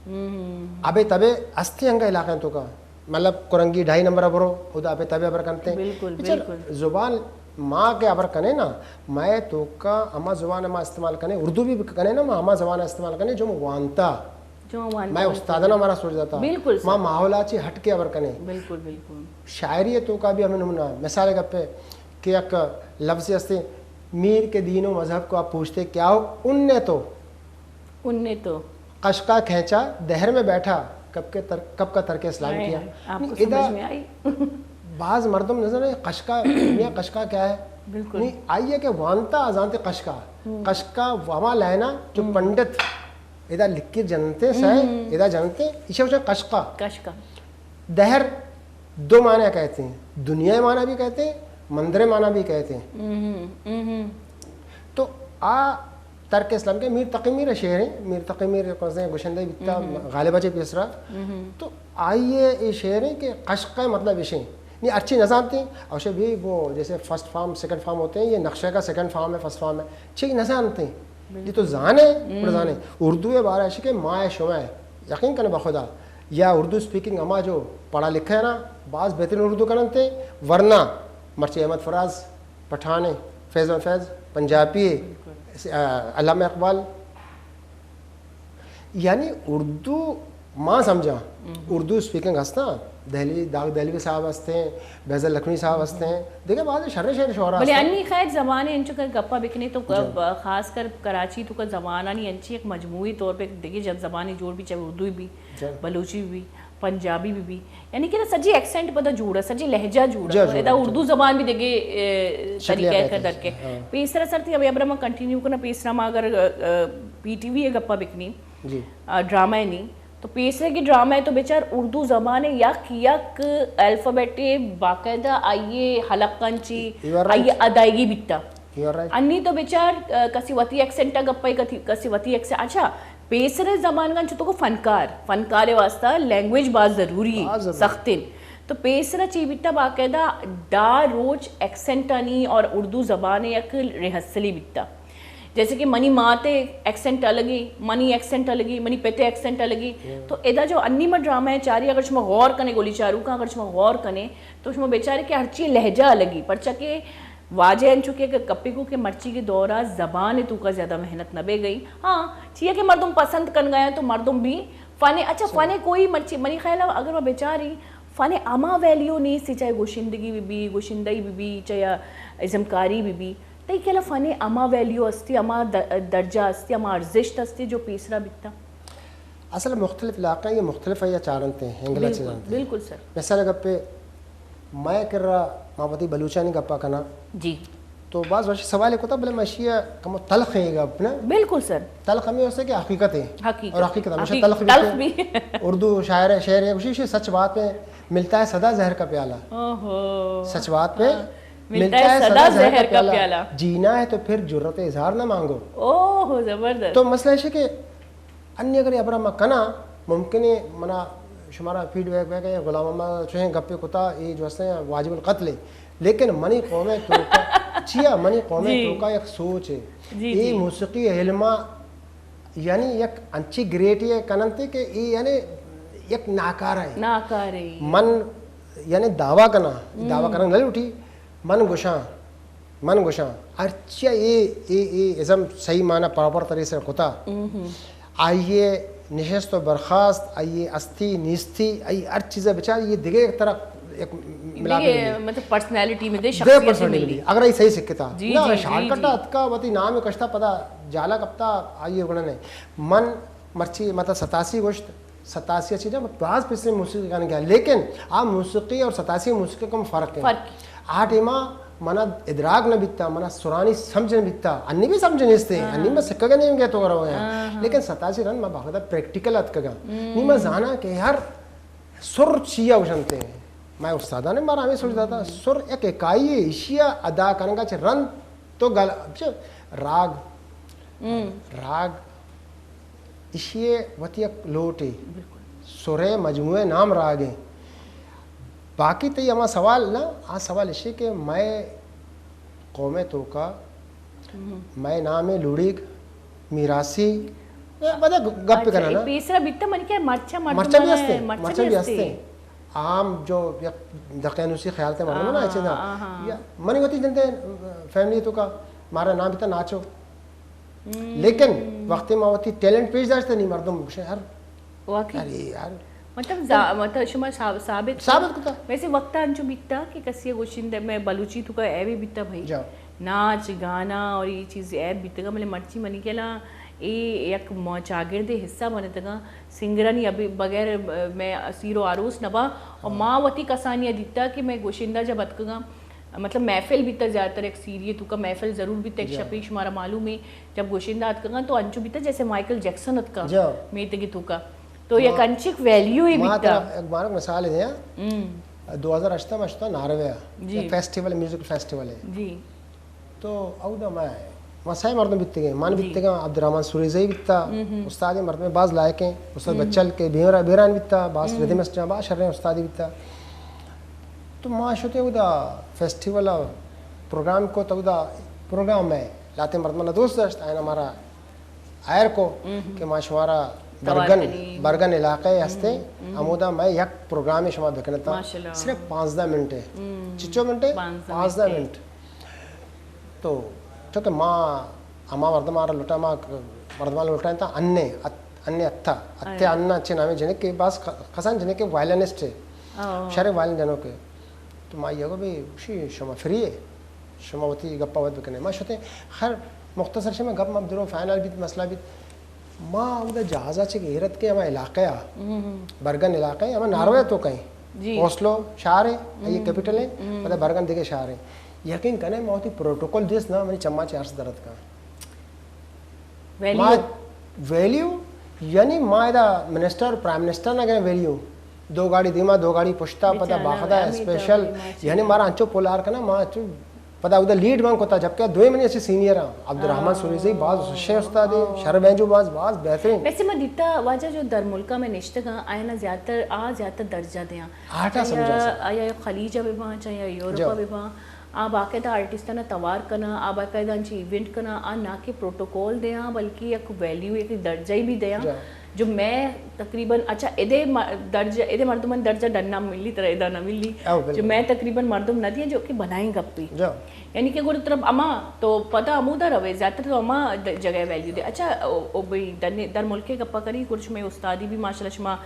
ہم۔ ابے تبے ہستیں انگا علاقہ توکا۔ مطلب، کرنگی ڈھائی نمبر ءَ برو، ادا ابے تبے ہبر کنتے۔ بالکل، بچار، بالکل۔ زبان ما کہ ہبر کنے نا، مئے توکا ہما زبان ما استعمال کنے، اردو بھی کنے نا، ما ہما زبان استعمال کنے جو ما وانتا۔ جو ما وانتا، مئے بالکل۔ استاداں مارا سوج داتا۔ بالکل، ما سر۔ ماحول ءَ چی ہٹ کے ہبر کنے۔ بالکل، بالکل۔ شاعری ءِ توکا بھی ہمیں نمونہ، مثال گپے کہ یک لفظے ہستے، میر کے دین و مذہب کو آپ پوچھتے کیا ہو؟ ان نے تو ان نے تو۔ قشقہ کھینچا، دہر میں بیٹھا، کب کے تر-، کب کا ترک اسلام ہائے کیا؟ ہائے، آپ کو نہیں، ادا سمجھ میں آئی؟ بعض مردم نظر ہے، قشقہ، میاں قشقہ کیا ہے؟ بالکل۔ نہیں، آئیے کہ وانتا زانتے قشقہ۔ ہم۔ قشقہ وما لینا جو ہم۔ پنڈت ادا لکھی جنتے سائے، ہم۔ ادا جنتے، ایشا وچا قشقہ۔ قشقہ۔ دہر دو معنی کہتے ہیں، دنیا معنی بھی کہتے ہیں، مندر معنی بھی کہتے ہیں۔ ہم، ہم، ہم۔ تو آ ترک اسلام کے میر تقی میر شعر ہیں، میر تقی میر کون سے گشندہ بیتا، ہم۔ غالبا چے پیسرا۔ ہم۔ تو آئیے یہ شعر ہیں کہ قشقہ مطلب ایشیں۔ نہیں، ہرچی نہ زانتے ہیں، اور شے بھی وہ جیسے فرسٹ فارم، سیکنڈ فارم ہوتے ہیں، یہ نقشے کا سیکنڈ فارم ہے، فرسٹ فارم ہے، چیز نہ زانتے ہیں۔ بالکل۔ یہ تو زانے، ہم۔ پر زانے۔ اردو ءِ بارہ اشی کہ ما ءُ شما ءَ یقین کنے بخدا، یا اردو اسپیکنگ ہما جو پڑھا لکھا ہے نا، باز بہترین اردو کننتے، ورنہ مرچی احمد فراز پٹھان ہے، فیض احمد فیض پنجابی ہے، بالکل۔ آ، علامہ اقبال، یعنی اردو ما سمجھاں، ہم۔ اردو اسپیکنگ ہستاں، دہلی، داغ دہلوی صاحب ہستیں، بیزل لکھنوی صاحب ہستیں، دیگہ بعض شر شر شعرا بلے ہستاں۔ انی خیر زبان انچو کہ گپا بکنے تو جی۔ ب-، خاص کر کراچی توکا زبانانی انچی ایک مجموعی طور پہ دیگہ جت زبانی جوڑ بھی، چاہے اردو بھی، جی۔ بلوچی بھی، پنجابی بھی، بھی، یعنی کہ سجی ایکسنٹ پدا جوڑا، سجی لہجہ جوڑا۔ جی، تو جوڑا، ادا جی۔ اردو زبان بھی دیگہ، اے، شکلیہ طریقہ کہتے کر ہیں، درکے۔ ہاں۔ پیسرا سر تھی ابھی ابرا ما کنٹینیو کنا، پیسرا ما اگر، اے، اے، پی ٹی وی گپا بکنی، جی۔ آ، ڈرامہ نی۔ تو پیسرے کی ڈرامہ تو بچار اردو زبان یک یک الفابیٹ باقاعدہ آئیے حلقاں چی، you are right۔ آئیے ادائیگی بیتا۔ You are right۔ انی تو بچار، آ، کسی وتی ایکسنٹ گپے، کسی، کسی وتی ایکسنٹ۔ اچھا، پیسرے زبان گن چتو کو فنکار، فنکار واسطہ لینگویج باز ضروری ہے، باز ضروری۔ سختین۔ تو پیسرا چی بیتا باقاعدہ ڈا روچ ایکسنٹ آنی اور اردو زبان یک ریہرسلی بیتا۔ جیسے کہ منی مات ایکسنٹ الگی، منی ایکسنٹ الگی، منی پت ایکسنٹ الگی۔ ہم۔ تو ادا جو انی ما ڈرامہ چاری، اگر شما غور کنے، گولی چاروکاں اگر شما غور کنے، تو شما بیچارے کہ ہرچی لہجہ الگی، پرچا کہ واجہ انچو کہ اگر کپی کو کہ مرچی کے دورا زبان توکا زیادہ محنت نہ بے گئی۔ ہاں، چیا کہ مردم پسند کن گیا تو مردم بھی فن، اچھا، صحیح۔ فن کوئی مرچی، منی خیال اگر وہ بیچاری فن اما ویلیو نہیں سی، چاہے گوشندگی بھی بھی، گوشندگی بھی بھی، چاہے ازمکاری بھی بھی، تئی خیال ءَ فن ءِ ہما ویلیو استی، ہما د-، درجہ استی، ہما ارزشت استی جو پیسرا بیتا؟ اصل مختلف علاقہ یہ مختلف ہے یا چارنتے ہیں، انگلا بالکل، چیزاں تے۔ بالکل سر۔ مثال گپے، میں کرا ما وتی بلوچانی گپا کنا۔ جی۔ تو باز وش سوال کتا، بلے میں شیا کم تلخ ہے گپ نا۔ بالکل سر۔ تلخ ہمیں ہوستے کہ حقیقت ہے۔ حقیقت۔ اور حقیقت ہمیشہ حقیقت، تلخ بھی تلخ ہے۔ بھی۔ اردو شاعر ہے، شعر ہے، اسی سے سچ بات ہے، ملتا ہے سدا زہر کا پیالہ۔ اوہو۔ سچ بات پہ ہاں۔ ملتا ہے سدا زہر کا پیالہ۔ جینا ہے تو پھر جرأت اظہار نہ مانگو۔ اوہ، زبردست۔ تو مسئلہ ایش ہے کہ انی اگر یہ ہبرا ما کنا، ممکن ہے منا شمارا فیڈ بیک بیک ہے، غلام محمد چوہیں گپے کتا، یہ جو ہستیں واجب القتل ہے۔ لیکن منی قوم ہے توکا، چیا منی قوم ہے جی۔ توکا ایک سوچ ہے۔ جی، یہ جی۔ موسیقی علما یعنی یک انچی گریٹ یہ کننتے کہ یہ یعنی یک ناکارہ ہے۔ ناکارہ ہے۔ من یعنی دعویٰ کنا، ہم۔ دعویٰ کنا نہ لوٹی، من گوشاں، من گوشاں، ہرچی اے، اے، اے ازم صحیح معنی پراپر طریقے سے کتا۔ ہم، ہم۔ آئیے نشست و برخاست، آئیے استی نیستی، آئی ہر چیزے بچار، یہ دیگه ایک طرح ایک ملاپ دیگه، ملی۔ مطلب پرسنالٹی میں دے، دیگه شخصیت پرسنالٹی ملی۔ ملی۔ اگر یہ صحیح سکتا۔ جی، نا، جی، شارٹ جی، کٹا جی۔ اتکا، وتی نام کشتا پدا جالا کپتا، آئیے گڑا نہیں۔ من مرچی مطلب ستاسی گوشت، ستاسی چیزیں باز پسے موسیقی گانے گیا، لیکن آ موسیقی اور ستاسی موسیقی کم فرق ہے۔ فرق۔ آ ٹیما منا ادراک نہ بیتا، منا سرانی سمجھ نہ بیتا، انی بھی سمجھ نیستے، ہاں۔ انی میں سکگا نہیں گئے تو کرو ہیں۔ ہاں، ہاں۔ لیکن ستاسی رند میں باقاعدہ پریکٹیکل اتکگا۔ ہم۔ نی میں زانا کہ یار سر چیا وشنتے۔ میں استاداں نے مارا ہمیں سوچ داتا، سر ایک اکائی ہے، اشیا ادا کرنگا چھ رند تو گل، چھ راگ، ہم۔ راگ اشی ء وتی یک لوٹے، بالکل۔ سرے مجموعے نام راگیں۔ باقی تئی ہما سوال نا، آ سوال اشی کہ مئے قوم ء توکا ہم۔ مئے نام ء لوڑیگ میراثی، اے پدا گپ اچھا، کناں اے نا۔ پیسرا بیتا من کہ مرچا مردم مرچا بھی ہستے، مرچا مرچا بھی بھی ہستے۔ ہستے۔ عام جو یک دقیانوسی خیال تے مردم نا، ہاں، اچھے دا۔ ہاں، ہاں۔ یا منی وتی جندے فیملی توکا مارا نام بیتا ناچو۔ ہم۔ لیکن وقتی ما وتی ٹیلنٹ پیش داشتے نی مردم گوشے ہر واقعی۔ ارے یار۔ مطلب زا-، مطلب شما ثاب-، ثابت ثابت کتا۔ ویسے وقت انچو بیتا کہ کسی گوشندہ میں بلوچی توکا اے بھی بیتا بھائی۔ جا۔ ناچ، گانا اور یہ چیز اے بیتگا، مطلب مرچی منی کلا اے یک ما چاگردے حصہ بنتگا۔ سنگرانی ابھی بغیر، اہ، میں اسیر و آروس نبا اور ہاں۔ ما وتی کسانی دیتا کہ میں گوشندہ جب اتکگا، مطلب محفل بیتا زیادہ تر یک سیری توکا محفل ضرور بیتا، یک جا۔ شپی شمارا معلوم ہے، جب گوشندہ اتکگا تو انچو بیتا جیسے مائیکل جیکسن اتکا جا۔ میتگی توکا۔ تو یک ما-، انچک ویلیو ہی ما بیتا۔ ترا یک بارک مثال دیا۔ ہم۔ دو ہزار ہشت میں شتا ناروے آ۔ جی۔ یک فیسٹیول، میوزیکل فیسٹیول ہے۔ جی۔ تو اودا ما، ما سہ مردم بیتگیں، من جی۔ بیتگاں، عبدالرحمن سوریزئی بیتا، ہم ہم۔ استاد مردم باز لائق ہیں، استاد ہم۔ بچل کے بیرا-، بیران بیتا، باز ہم۔ ردمسٹ جاں، باز شریں استادی بیتا۔ تو ما شتے اودا فیسٹیول پروگرام کو، تو اودا پروگرام میں لاتے مردم دوست داشت، آئین ہمارا ہائر کو ہم۔ کہ ما شمارا توار برگن، کنی۔ برگن علاقہ ہستے، ہم، ہم۔ ہمودا میں یک پروگرام شما بکنتا، ماشاءاللہ۔ صرف پانزدہ منٹ ہے۔ ہم۔ چچو منٹ ہے؟ پانزدہ پانزدہ منٹ۔ منٹ۔ تو چونکہ ما ہما مردم آرا لوٹا، ما مردمان لوٹائیں تا انے، ات-، انے اتا، اتے انا چے نامے جنک کے باز ک-، کسان جنک کے وائلنسٹ ہے۔ او۔ شر وائلن جنو کے۔ تو ما یہ گو بھی شی شما فری ہے۔ شما وتی گپا وت بکنے۔ ما شتے، خیر، مختصر شما گپ ما درو فائنل بیت، مسئلہ بیت۔ ما اودا جہازا چہ گیرت کے ہما علاقہ آ، ہم ہم۔ برگن علاقہ ہے، ہما ناروے تو کہیں۔ جی۔ اوسلو شہر ہے، یہ ہم۔ کیپیٹل ہے، ہم۔ پدا برگن دیگه شہر ہے۔ یقین کنے ما وتی پروٹوکول دیس نا، منی چما چہ ارس درد کا۔ ویلیو۔ ما ویلیو، یعنی ما ادا منسٹر، پرائم منسٹر نہ گئے ویلیو۔ دو گاڑی دیما، دو گاڑی پشتا، پدا بیچارہ باخدا ہمیں اسپیشل، تو یعنی مارا انچو پولار کنا، ما انچو پدا اودا لیڈ مان کتا، جبکہ دوئیں منی اچھے سینئر ہیں۔ عبدالرحمن آ۔ سوریزئی باز شے استاد ہے، آ۔ شر بینجو باز، باز بہترین۔ ویسے میں دیتا واجہ جو در ملکا میں نشتگاں، آئینا زیادہ تر، آ زیادہ تر درجہ دیاں۔ آٹا آیا، سمجھا سا۔ آیا خلیج بے باں، چاہے یورپ جو۔ بے باں، آ باقاعدہ آرٹسٹاں توار کناں، آ باقاعدہ انچی ایونٹ کناں، آ نہ کہ پروٹوکول دیاں، بلکہ یک ویلیو، یک درجہ ہی بھی دیاں۔ جا۔ جو میں تقریباً، اچھا، ادے م-، درجہ، ادے مردمان درجہ ڈنا ملی، ترا ادا نہ ملی۔ او، بالکل۔ جو میں تقریباً مردم نہ دیاں جو کہ بنائیں گپی۔ جا۔ یعنی کہ گڑا ترا اما تو پتہ ہمودا روے، زیادہ تر تو اما د-، جگہ ویلیو دے۔ اچھا، او، او بھئی، در، در ملک گپا کری، گڑا شمے استادی بھی ماشاءاللہ شما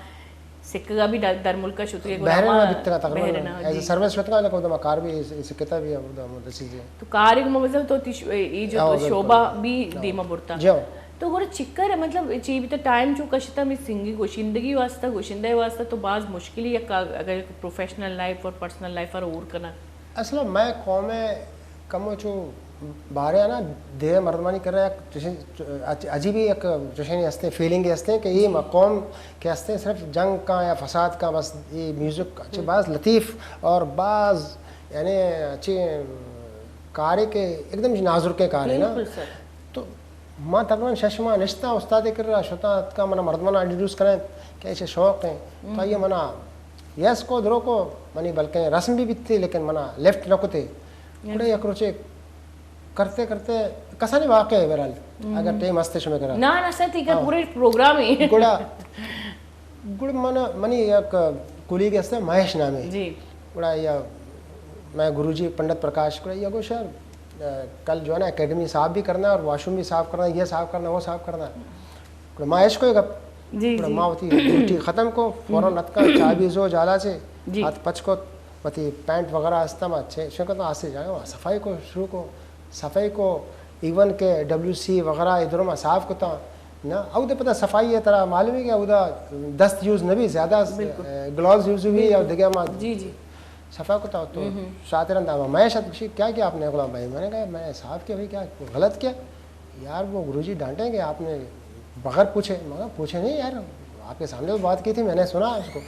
سکگا بھی در، در ملک شتگے، گڑا بحرین ہما میں بیتگا تقریباً۔ بحرین، ایز اے جی۔ سروس شتگا، لیکن اودا ما کار بھی س-، سکتا بھی، اودا مدرسی جی۔ تو کار کو مطلب تو تیش-، اے جو ہاں، تو بالکل۔ شعبہ بھی ہاں۔ دیما برتا۔ جی ہاں۔ تو گڑا چکر ہے، مطلب، چی بھی تو ٹائم چو کشتا میں سنگی گوشندگی واسطہ، گوشندہ واسطہ تو باز مشکل ہے، یک اگر پروفیشنل لائف اور پرسنل لائف اور اور کنا۔ اصل میں قوم کمو چو بارے آنا دے مردمانی کرا یک چشیں عج-، عجیبی یک چشیں ہستے، فیلنگ ہستے کہ یہ جی۔ قوم کہ ہستے صرف جنگ کا یا فساد کا، بس یہ میوزک اچھے ہم۔ باز لطیف اور باز یعنی اچھے کارے کہ ایک دم نازرکیں کارے نا۔ بالکل سر۔ تو ما تقریباً شش ماہ نشتا استاد کرا، شتا اتکا منا مردمانا انٹروڈیوس کریں کہ ایشے شوق ہیں۔ تو ہم۔ یہ منا یس کو درو کو منی بلکہ رسم بھی بیتی، لیکن منا لیفٹ نہ کتے۔ اچھا۔ گڑا یک روچے کرتے کرتے کسانی واقعہ ہے بہرحال، ہم۔ اگر ٹائم ہستے شمے کرا۔ نہ، نہ سر، ٹھیک ہے، ہاں۔ پورے پروگرام ہی۔ گڑا، گڑا من، منی یک کولیگ ہستے مہیش نامے۔ جی۔ گڑا یا میں گروجی پنڈت پرکاش، گڑا یا گو شر، کل جو ہے نا اکیڈمی صاف بھی کرنا ہے اور واش روم بھی صاف کرنا ہے، یہ صاف کرنا ہے، وہ صاف کرنا ہے۔ گڑا ما ایش کوئی گپ۔ جی، گڑا جی۔ ما وتی ڈیوٹی ختم کو، فوراً اتکا، چابی زو جالا چے، جی۔ ہاتھ پچ کو، وتی پینٹ وغیرہ ہستا ما چے، شکتا آسے جاگا ما صفائی کو شروع کو، صفائی کو، ایون کہ ڈبلیو سی وغیرہ ادھر ما صاف کتا، نا، اودا پتہ صفائی ہے ترا معلوم ہے کہ اودا دست یوز نہ بھی زیادہ، بالکل۔ اے، گلوز یوز ہوئی جی، اور جی۔ دیگه ما جی، جی۔ صفا کتا تو۔ ہم۔ شاطر انداز میں، مہیش ات، گوشی، کیا کیا آپ نے غلام بھائی؟ میں نے کہا، میں نے صاف کیا بھائی، کیا غلط کیا؟ یار، وہ گروجی ڈانٹیں گے آپ نے بغیر پوچھے۔ میں کہا، پوچھے نہیں یار، آپ کے سامنے تو بات کی تھی، میں نے سنا اس کو۔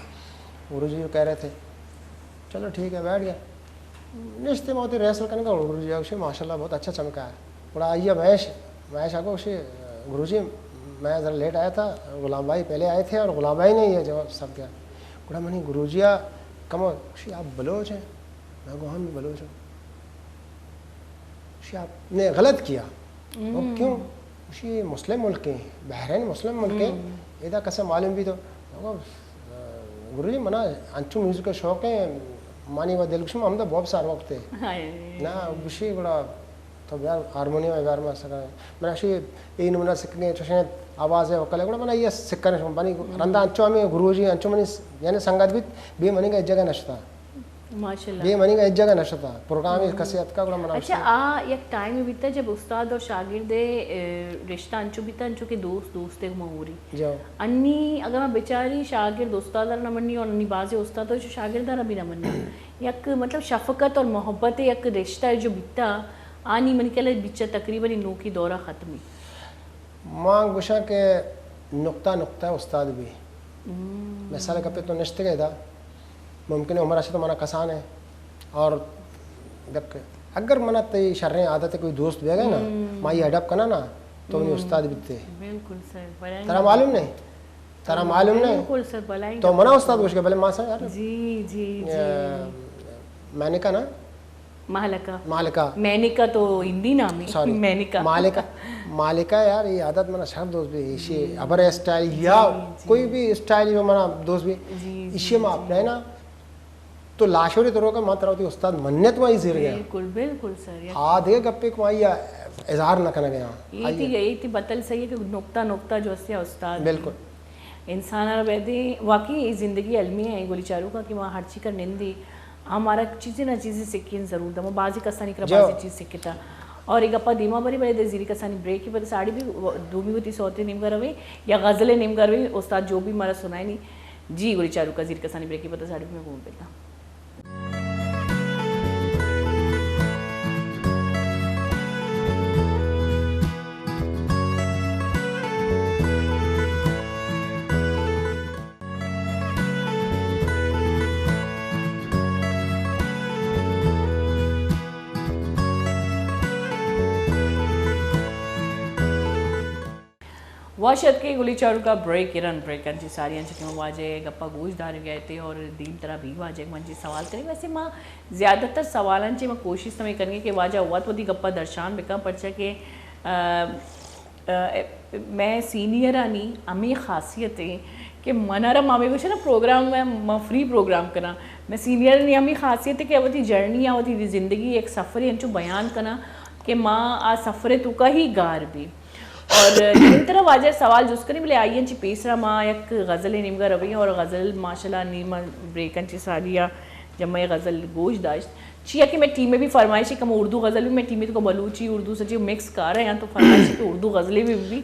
گروجی جو کہہ رہے تھے۔ چلو ٹھیک ہے، بیٹھ گیا۔ نشتے ما وتی ریہرسل کنگا، گروجی ءَ گوشی، ماشاءاللہ بہت اچھا چمکا ہے۔ گڑا آئی ءَ مہیش، مہیش ءَ گوشی، گروجی، میں ذرا لیٹ آیا تھا، غلام بھائی پہلے آئے تھے اور غلام بھائی نے یہ جواب سب دیا۔ گڑا منی گروجی ءَ کمو گوشی، آپ بلوچ ہیں؟ میں گو، ہاں، میں بلوچ ہوں۔ گوشی، آپ نے غلط کیا۔ ہم۔ وہ کیوں؟ گوشی، یہ مسلم ملک ہیں، بحرین مسلم ملک ہیں، ہم۔ ادا کسے معلوم بھی تو۔ میں گو، گروجی، منا انچو میوزک ءِ شوق ہے، مانی و دل گوشی، ہمدا بہت سار وقت ہے۔ ہائے۔ نا، گوشی، گڑا تو بیار ہارمونیم ءَ بیار، ما سکا۔ منا شی اے نمونہ سکنے، چوشیں آواز ہے، وکل ہے، گڑا منا یہ سکنے شما بنی۔ ہم۔ رندا انچو ہمیں گروجی، انچو منی س-، یعنی سنگت بیت، بے منی کا جگہ نشتا۔ ماشاءاللہ۔ بے منی کا ہچ جگہ نہ شتا۔ پروگرام ہم۔ کسے اتکا گڑا منا اچھا، گوشتا۔ آ یک ٹائم بیتا جب استاد اور شاگرد، اے، رشتہ انچو بیتا انچو کہ دوست دوست ءِ گوما ہوری۔ جو۔ انی اگر ما بچاری شاگرد استاد ءَ را نہ منی اور انی بازیں استاد اور شاگرد ءَ را بھی نہ منی۔ یک مطلب شفقت اور محبت ءِ یک رشتہ جو بیتا، آنی منی خیال ءَ بچا تقریباً نوکی دورہ ختمی۔ ما گوشاں کہ نقطہ نقطہ استاد بی۔ ہم۔ مثال گپے تو نشتگے دا، ممکن ہے عمر اشی تو منا کسان ہے اور دک-، اگر منا تئی شریں عادت کوئی دوست بیگا نا، ہم۔ ما یہ اڈاپٹ کنا نا، تو منی ہم۔ استاد بیتے۔ بالکل سر، بڑا ترا معلوم نہیں؟ ترا معلوم نہیں؟ بالکل سر، بلائیں تو گپ منا ہے۔ استاد گوش کے، بلے ما سا یار۔ جی، جی، جی۔ اے، میں نے کہا نا، مالکا۔ مالکا۔ مینکا تو ہندی نام ہے۔ سوری۔ مینکا۔ مالکا۔ مالکا یار، یہ عادت منا سخت دوست بی۔ ایشی ہم۔ ابر اسٹائل یا جی، جی۔ کوئی بھی اسٹائل جو منا دوست بی۔ جی، جی، ایشی ما جی۔ اپنے نا تو لاشوری تو روکا ما ترا وتی استاد منت ما ہی زیر گیا۔ بالکل، بالکل سر۔ آ دے گپے کو آئی اظہار نہ کرنا گیا۔ یہ تھی، یہ تھی بتل صحیح ہے کہ نقطہ نقطہ جو ہے استاد۔ بالکل۔ انسان ءَ را بیدے واقعی اے زندگی المی ہے، گولی چاروکا کہ ما ہرچی کر نندی، ہمارا چیزے نہ چیزے سکین ضرور دا، ما بازی کسانی کرا جو۔ بازی چیز سکتا۔ اور اے گپا دیما بری بلے دے زیری کسانی بریک پدا ساڑی بھی دومی وتی سوتے نیمگا روے یا غزل نیمگا روے، استاد جو بھی مارا سنائے نی۔ جی گولی چاروکا زیر کسانی بریک پدا ساڑی بھی میں گون پیتا۔ وش اتکے گلی چاروکا بریک ارن، بریک انچی ساری انچی کہ من واجہ گپا گوش دارگا اتیں اور دیم ترا بھی واجہ من چی سوال کریں۔ ویسے ما زیادہ تر سوالان چی ما کوشش ہمیں کریں کہ واجہ وت وتی گپا درشان بکن، پرچہ کہ، آ، آ، میں سینئرانی ہمیں خاصیت ہیں کہ من را ما ہمیں گوشے نا پروگرام میں ما فری پروگرام کنا، میں سینئرانی ہمیں خاصیت ہے کہ وتی جرنی یا وتی زندگی ایک سفر انچو بیان کنا کہ ما آ سفر توکا ہی گار بھی۔ اور دیم ترا واجہ سوال جست کنی، بلے آئی انچی پیسرا ما یک غزل نیمگا رویں اور غزل ماشاءاللہ نی ما بریک انچی ساری آ جمع غزل گوش داشت۔ چیا کہ میں ٹیم بھی فرمائش ہے کہ ہم اردو غزل بھی میں ٹیم تو بلوچی اردو سچی مکس کار ہیں تو فرمائش ہے کہ اردو غزلیں بھی، بھی۔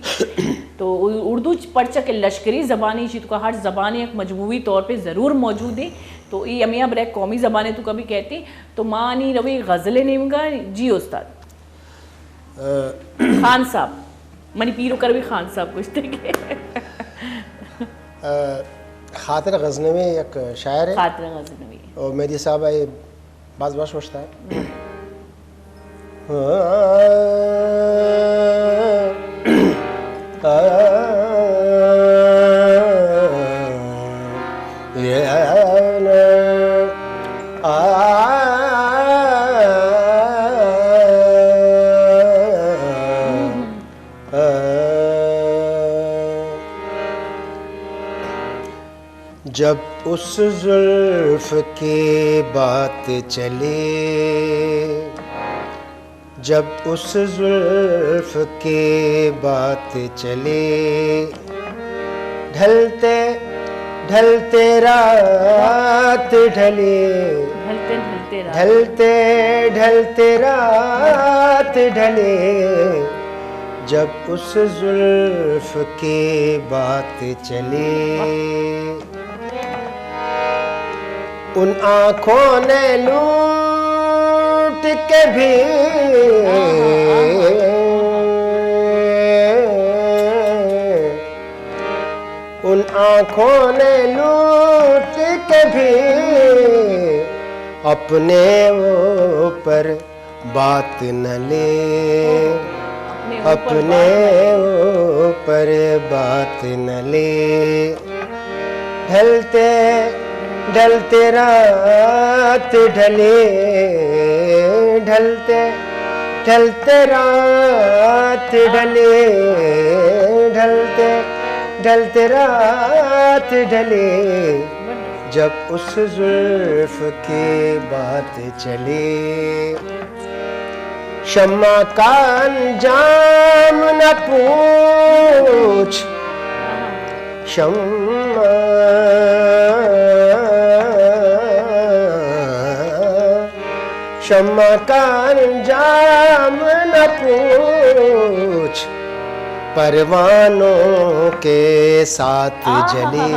تو اردو پرچہ کہ لشکری زبانی چی تو کا ہر زبان ایک مجموعی طور پہ ضرور موجود ہے۔ تو یہ ہمیں بریک قومی زبانیں تو کبھی کہتے ہیں۔ تو ما نی رویں غزل نیمگا۔ جی استاد۔ خان صاحب، منی پیرو کر بھی خان صاحب گوشتے کہ۔ خاطر غزنوی یک شاعر ہے۔ خاطر غزنوی۔ اور مہدی صاحب ہے، باز باش گوشتا ہے۔ جب اس زلف کی بات چلی، جب اس زلف کی بات چلی، ڈھلتے ڈھلتے رات ڈھلی، ڈھلتے ڈھلتے رات۔ ڈھلتے ڈھلتے رات ڈھلی، جب اس زلف کی بات چلی۔ ان آنکھوں نے لوٹ کے بھی، ان آنکھوں نے لوٹ کے بھی اپنے اوپر بات نہ لے، اپنے اوپر بات نہ لے۔ ڈھلتے ڈھلتے رات ڈھلے، ڈھلتے ڈھلتے رات ڈھلے، ڈھلتے ڈھلتے رات ڈھلے، جب اس زلف کی بات چلی۔ شمع کا انجام نہ پوچھ، شمع، شمع کا انجام نہ پوچھ، پروانوں کے ساتھ جلی۔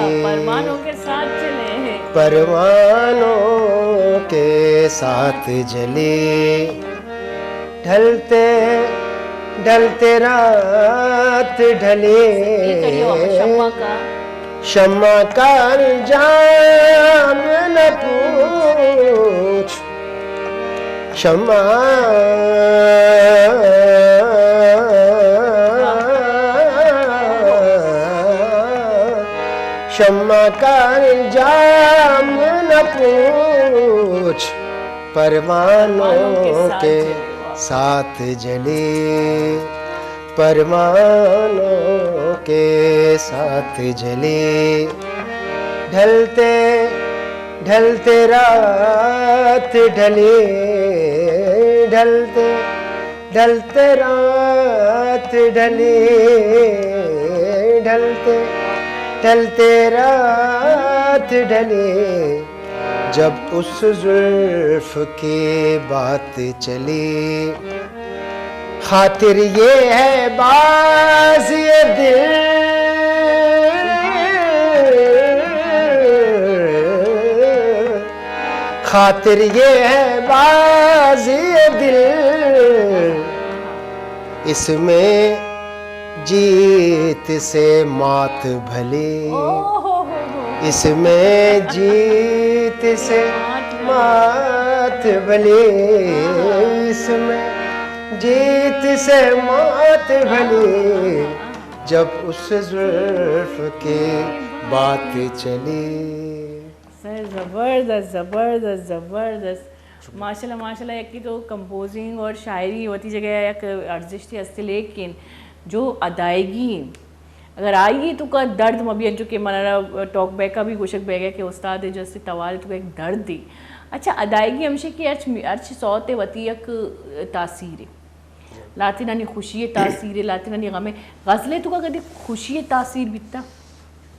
پروانوں کے ساتھ جلی۔ ڈھلتے ڈھلتے رات ڈھلے، شمع کا انجام نہ پوچھ، شمع، شمع کا انجام نہ پوچھ، پروانوں کے ساتھ جلی، پروانوں کے ساتھ جلی۔ ڈھلتے ڈھلتے رات ڈھلے، ڈھلتے ڈھلتے رات ڈھلے، ڈھلتے ڈھلتے رات ڈھلے، جب اس زلف کی بات چلی۔ خاطر یہ ہے بازی دل، خاطر یہ ہے بازی دل، اس میں جیت سے مات بھلی، اس میں جیت سے مات بھلی، اس میں جیت سے مات بھلی، جب اس زلف کی بات چلی۔ سر، زبردست، زبردست، زبردست۔ ماشاءاللہ، ماشاءاللہ، یکی تو کمپوزنگ اور شاعری وتی جگہ یک ارزشتے ہستے، لیکن جو ادائیگی ایں، اگر آئی توکا درد مہ بی، انچو کہ منا ٹاک بیک ءَ بھی گوشگ بیگ ءَ کہ استاد جو ہستے توار توکا یک درد ایں۔ اچھا، ادائیگی ہمشی کہ ہرچ، ہرچ سوت ءِ وتی یک تاثیر ایں۔ لہتینانی خوشی ءِ تاثیر ایں، لہتینانی غم ایں۔ غزل ءِ توکا کدی خوشی ءِ تاثیر بیتا؟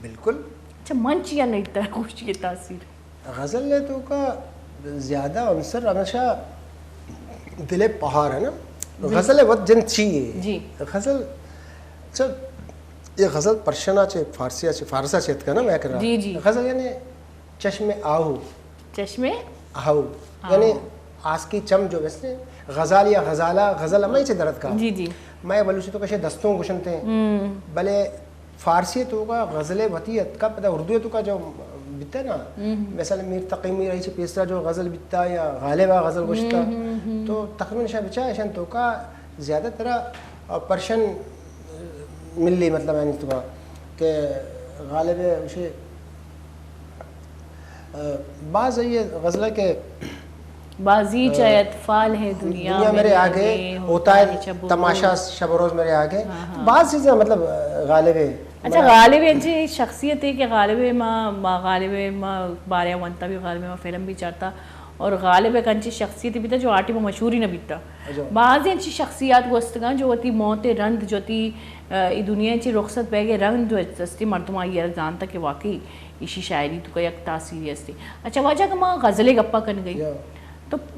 بالکل۔ اچھا، من چیا نہ بیتا خوشی ءِ تاثیر؟ غزل ءِ توکا زیادہ عنصر ہمیشہ دل ءِ پہار ایں نا۔ غزل ءِ وت جند چی ایں؟ جی۔ غزل، اچھا، یہ غزل پرشن ءَ چہ، فارسی ءَ چہ، فارس ءَ چہ اتکا نا، مئے کرا۔ جی، جی۔ غزل یعنی چشم آہو۔ چشم آہو۔ آہو۔ یعنی آسکی چم جو بستے، غزال یا غزالہ، غزل ہمے چہ در اتکا۔ جی، جی۔ مئے بلوچی توکا شے دستونک گوشنتے۔ ہم۔ بلے فارسی توکا غزل ءِ وتی اتکا، پدا اردو توکا جو بیتا نا، ہم۔ مثلا میر تقی میر، ایشی پیسرا جو غزل بیتا یا غالب ءَ غزل گوشتا، ہم، ہم، ہم۔ تو تقریبا شا بچا ایشان توکا زیادہ ترا پرشن ملی، مطلب، یعنی تو کہ غالب ءِ اسی، آ، باز یہ غزل کہ بازی چہ اطفال ہے دنیا میرے آگے، ہوتا ہے تماشا شب و روز میرے آگے۔ ہاں، ہاں۔ باز چیزیں، مطلب، غالب ءِ۔ اچھا، غالب ءِ انچیں شخصیت ایں کہ غالب ءِ ما، ما غالب ءِ ما بارے ونتا بھی، غالب ءِ ما فلم بھی چارتا، اور غالب یک انچیں شخصیتے بیتا جو آ ٹیم ءَ مشہور ہی نہ بیتا۔ اچھا۔ بازیں انچیں شخصیات گوستگاں جو وتی موت ءِ رند، جو وتی، آ، اے دنیا ءَ چہ رخصت بیگ ءِ رند جو ہستے، مردم آئی ءَ را زانتا کہ واقعی ایشی شاعری توکا یک تاثیرے ہستے۔ اچھا واجہ، کہ ما غزل ءِ گپا کنگئی۔ یا۔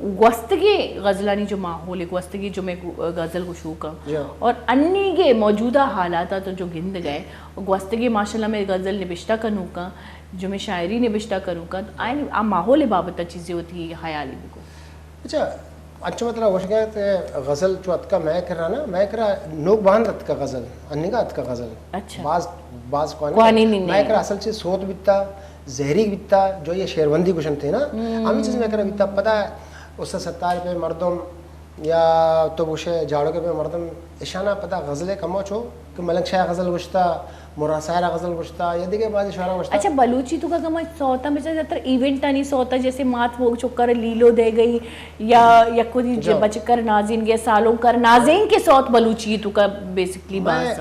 گوستگیں غزلانی جو ماحول ہے، گوستگیں جو میں گو-، غزل گشوکاں جی۔ اور انی کے موجودہ حالات تو جو گند گئے، گوستگیں ماشاءاللہ میں غزل نبشتہ کنوکاں، جو میں شاعری نبشتہ کنوکاں، آئین آ ماحول بابت چیزیں ہوتی ہے، خیال ہی بکو۔ اچھا، اچھا، مطلب، وش گئے تے غزل چو اتکا میں کرا نا، میں کرا نوک باند اتکا غزل، انگا اتکا غزل۔ اچھا۔ باز، باز کوانی کوانی نہیں، میں نہیں۔ کرا اصل چیز سوت بیتا، زہری بیتا، جو یہ شعربندی گوشن تھے نا، ہم۔ ہمیں چیز میں کرا بیتا، پتہ ہے، استاد ستار پہ مردم یا تو گوشے جاڑو کے پہ مردم، اشانا پتہ غزل کمو چو، کہ ملنگ شاہ غزل گوشتا، مراد ساحر غزل گوشتا، یا دیگہ بعضی شاعراں گوشتا۔ اچھا، بلوچی تو کا کما سوتا میں زیادہ تر ایونٹ آنی سوتا، جیسے مات وہ چکر لیلو دے گئی، یا یکو دی جی۔ بچکر نازین گے سالوں کر نازین کے سوت بلوچی تو کا بیسکلی میں، باز۔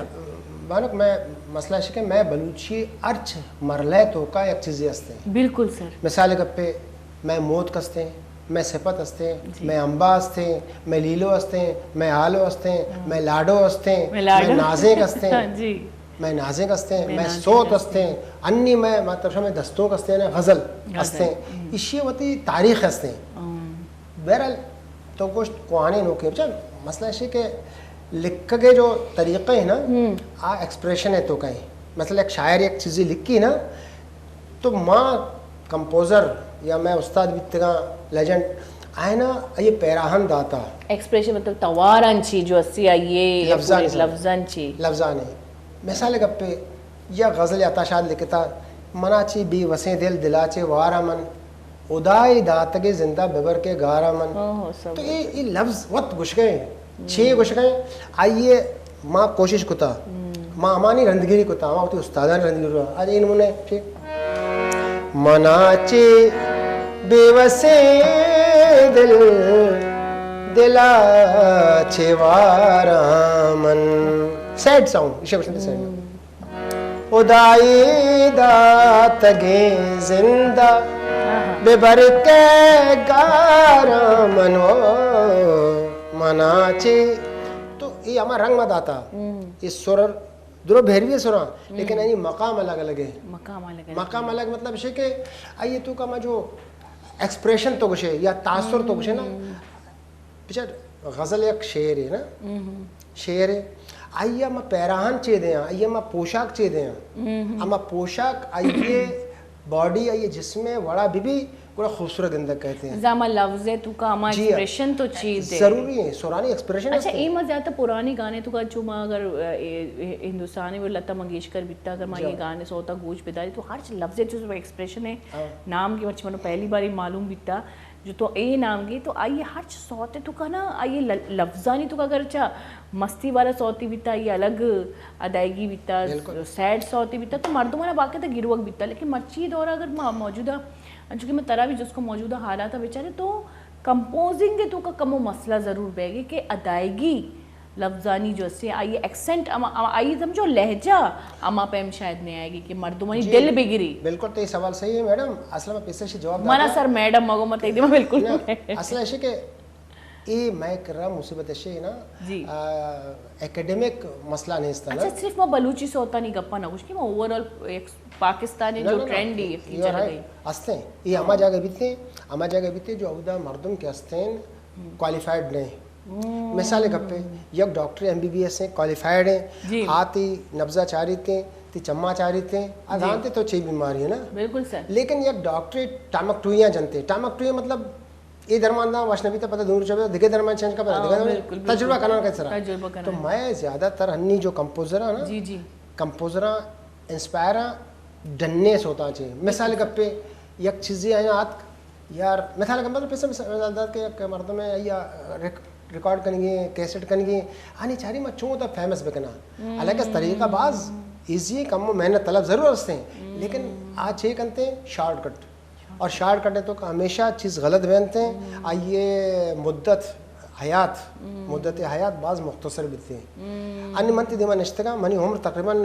بانک، میں مسئلہ ہے کہ میں بلوچی ارچ مرلے تو کا یک چیزی ہستے۔ بالکل سر۔ مثال گپے، میں موت کستے، میں سپت ہستے، جی۔ میں امبا ہستے، میں لیلو ہستے، میں آلو ہستے، ہاں۔ میں لاڈو ہستے، میں لاڈو۔ میں نازینک ہستے، جی۔ میں نازینک ہستے، میں میں نازینک سوت ہستے۔ ہستے، انی میں، مطلب، میں دستونک ہستے، نے غزل غزل۔ ہستے۔ ہم۔ اشی وتی تاریخ ہستے۔ ہم۔ بہرحال، تو گوشت کوہانی نوکے بچن، مسئلہ اشی کہ لکھگے جو طریقہ ہے نا، ہم۔ آ ایکسپریشن ہے تو کہیں۔ مثلا ایک شاعر ایک چیزی لکھی نا، تو ماں کمپوزر یا میں استاد بیتگاں، لیجنڈ، آئے نا، یہ پیراہن داتا۔ ایکسپریشن مطلب توارن چی جو اسی آئیے لفظان چی۔ لفظان چی۔ لفظان ہے۔ مثال گپے، یا غزل عطا شاد لکھتا، منا چی بے وسیں دل، دلا چے وارا من، خدائے داتگے زندہ ببر کے گارا من۔ اوہ، سب تو یہ، یہ لفظ وت گشگئے، چے گشگئے، آئیے ما کوشش کتا، ہم۔ ما ہمانی رندگیری کتا، ما وتی استادانی رندگیری کتا۔ آج این منے، ٹھیک۔ منا چے بے وسیں دل، دلا چے وارا من۔ سیڈ سانگ، اسے بسنت سیڈ۔ ہم۔ خدائے داتگیں زندہ، آہا۔ ببر کے گارا من و منا چے۔ تو یہ ہما رنگ ما داتا۔ ہم۔ یہ سر درو بھیروی سراں، لیکن ہم۔ یعنی مقام الگ الگ ہے۔ مقام الگ الگ مقام ہے۔ الگ مطلب شے کہ آئیے تو کا ما جو ایکسپریشن تو گشے یا تاثر تو گشے نا، ہم۔ بچار، غزل یک شعرے نا؟ ہم۔ شعرے۔ آئی ء ما پیراہن چے دیاں، آئی ء ما پوشاک چے دیاں؟ ہم۔ اما پوشاک آئی ء باڈی، آئی ء جسم ء وڑا بہ بی، گڑا خوبصورت گندگ کئیت۔ زاما لفظ ء تو کا اما جی۔ ایکسپریشن تو چی دے؟ ضروری ہے، سرانی ایکسپریشن اچھا، است۔ اے ما زیادہ تر پرانی گانے تو کا، چو ما اگر، اے، اے، ہندوستانی و لتا منگیشکر بیتا، اگر ما جی۔ یہ گانے سوتا گوش بداری تو ہر لفظ ء تو ایکسپریشن ہے۔ ہاں۔ نام کی مرچی منو پہلی باری معلوم بیتا۔ جو تو اے نام گی تو آئی ہرچ سوت تو کنا، آئی ل-، لفظانی تو اگر چا مستی والا سوتی بیتا، آئی الگ ادائیگی بیتا، بالکل۔ سیڈ سوتی بیتا، تو مردمانا باقاعدہ گروک بیتا۔ لیکن مرچی دور اگر ما موجودہ، انچو کہ میں ترا بھی جس کو موجودہ حالات بیچارے تو کمپوزنگ تو کا کمو مسئلہ ضرور بیگے کہ ادائیگی لفظانی جو سے آئی ایکسنٹ، اما، اما، آئی سمجھو لہجہ، اما پیم شاید نہیں آئے گی کہ مردمانی جی، دل بگری۔ بالکل، تو یہ سوال صحیح ہے میڈم۔ اصل میں پیسے سے جواب منا دیتا سر میڈم مگو مت ایک دم بالکل نہ، نہیں۔ اصل ایسے کہ اے میں کرا مصیبت ایسے ہے نا، جی۔ آ، اکیڈمک مسئلہ نہیں اس طرح۔ اچھا، صرف میں بلوچی سوتانی گپا نہ گوش کہ میں اوورآل ایک پاکستانی نہ، جو نہ، نہ، ٹرینڈ ہے، یہ جگہ رائٹ۔ ہستے ہیں۔ یہ ہما جگہ بیتے ہیں، ہما جگہ بیتے جو اودا مردم کے ہستے ہیں، کوالیفائیڈ نہیں۔ مثال گپے، یک doctor M B B S ہیں، کوالیفائیڈ ہیں، جی۔ آ تی نبضہ چاریتے، تی چما چاریتے، آ جی۔ زانتے تو چی بیماری ہے نا؟ بالکل سر۔ لیکن یک ڈاکٹر ٹامک ٹوئیاں جنتے، ٹامک ٹوئیاں مطلب اے درمان داں وش نبی تا پتہ دور چبے، دگہ درمان چینج کا پتہ، ہاں، دگہ درمان بالکل، بالکل۔ تجربہ کنان کا سرا۔ تجربہ کنان۔ تو میں زیادہ تر ہنی جو کمپوزر ہے نا، جی، جی۔ کمپوزر انسپائر ڈنے سوتا چے۔ مثال گپے، یک چیزی آیا آتک، یار، مثال گپے، پیسے مثال دات کہ یک مردم ہے، یا ریک-، ریکارڈ کنگی، کیسٹ کنگی، آنی چاری ما چون تا فیمس بکنا۔ حالانکہ طریقہ باز ایزی ہے، کم محنت طلب ضرور ہستے ہیں، لیکن آ چے کنتے ہیں؟ Shortcut. اور شارٹ کٹ ہے تو ہمیشہ چیز غلط بنتے ہیں، آئیے مدت حیات، مدت حیات باز مختصر بیتے ہیں۔ ان من تی دیما نشتگا، منی عمر تقریباً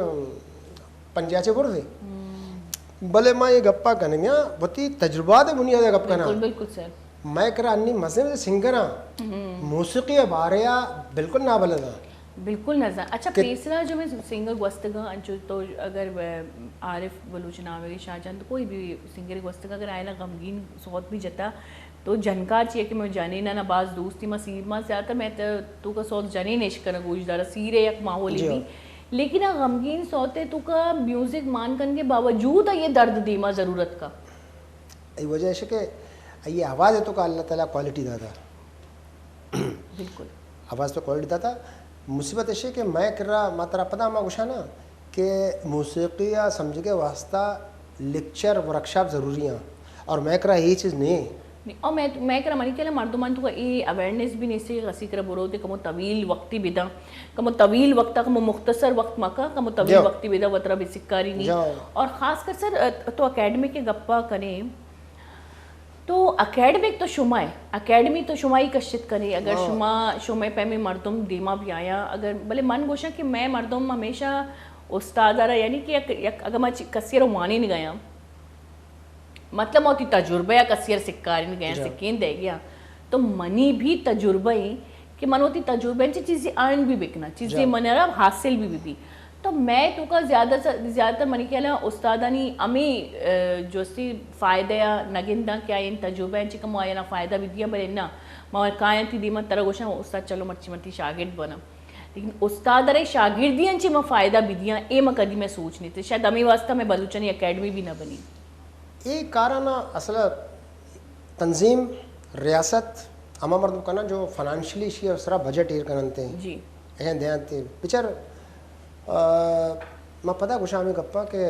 پنجاہ چے برزے۔ بلے ما یہ گپا کنگیا، وتی تجربات بنیاد گپ کنا۔ بالکل، بالکل سر۔ میں کرا انی مزن سنگر ہاں، موسیقی بارے آ بالکل نہ بلد ہاں۔ بالکل نہ زان۔ اچھا، کہ پیسرا جو میں سنگر گوستگاں، انچو تو اگر، آ، عارف بلوچ نام ہے، شاہ جان، تو کوئی بھی سنگر گوستگاں، اگر آئینا غمگین سوت بھی جتا، تو جنکار چی کہ میں جنین نا باز دوستی ما سیر ما زیادہ میں تو کا سوت جنین عشق نا گوش دارا سیر یک ماحول جی۔ بھی، لیکن آ غمگین سوت ہے تو کا میوزک مان کن کے باوجود یہ درد دیما ضرورت کا۔ ای وجہ ہے کہ یہ آواز ہے تو کا اللہ تعالی کوالٹی داتا۔ بالکل۔ آواز تو کوالٹی داتا۔ مصیبت ایشی کہ میں کرا ما ترا پدا ما گوشانا کہ موسیقی یا سمجھگے واسطہ لیکچر، ورکشاپ ضروری ہیں، اور میں کرا یہ چیز نہیں۔ نہیں، اور میں، میں کرا منی کہلا مردمان تو اے اویئرنس بھی نہیں سے، غسی کرا برو تے کمو طویل وقتی بداں، کمو طویل وقت، کمو مختصر وقت مکا، کمو طویل وقتی بدا وترا بسکاری نہیں۔ اور خاص کر سر، تو اکیڈمی کے گپا کریں، تو اکیڈمک تو شما ہے، اکیڈمی تو شما ہی کشت کنے، اگر شما، شما پیمیں مردم دیما بیایاں، اگر، بلے من گوشاں کہ میں مردم ہمیشہ استاد را، یعنی کہ یک، یک، اگر ما چی-، کسی رو وانی نگیاں، مطلب ما وتی تجربہ یا کسی رو سکاری نگیاں، سکین دے گیا، تو منی بھی تجربہ ہی کہ من وتی تجربہ چی چیزی ارن بھی بکنا، چیزی من را حاصل بھی بھی۔ تو میں تو کا زیادہ سے زیادہ تر منی خیال ہے استادانی ہمیں، اہ، جو سی فائدہ یا نگنداں کہ آئین تجربہ ہیں چکم آئینا فائدہ بھی دیا، بلے نہ، ما کائیں تی دیما ترا گوشاں استاد چلو مرچی من تی شاگرد بنا۔ لیکن استاد رے شاگردی انچے ما فائدہ بھی دیا، اے ما کدی میں سوچ نہیں تھے۔ شاید ہمیں واسطہ میں بلوچانی اکیڈمی بھی نہ بنی۔ اے کارانا اصل تنظیم، ریاست، ہما مردم کنن جو فنانشلی ایشی سرا بجٹ ایر کننتے۔ جی۔ ایشان دیانتے۔ بچار، آ، ما پدا گوشاں ہمیں گپا کہ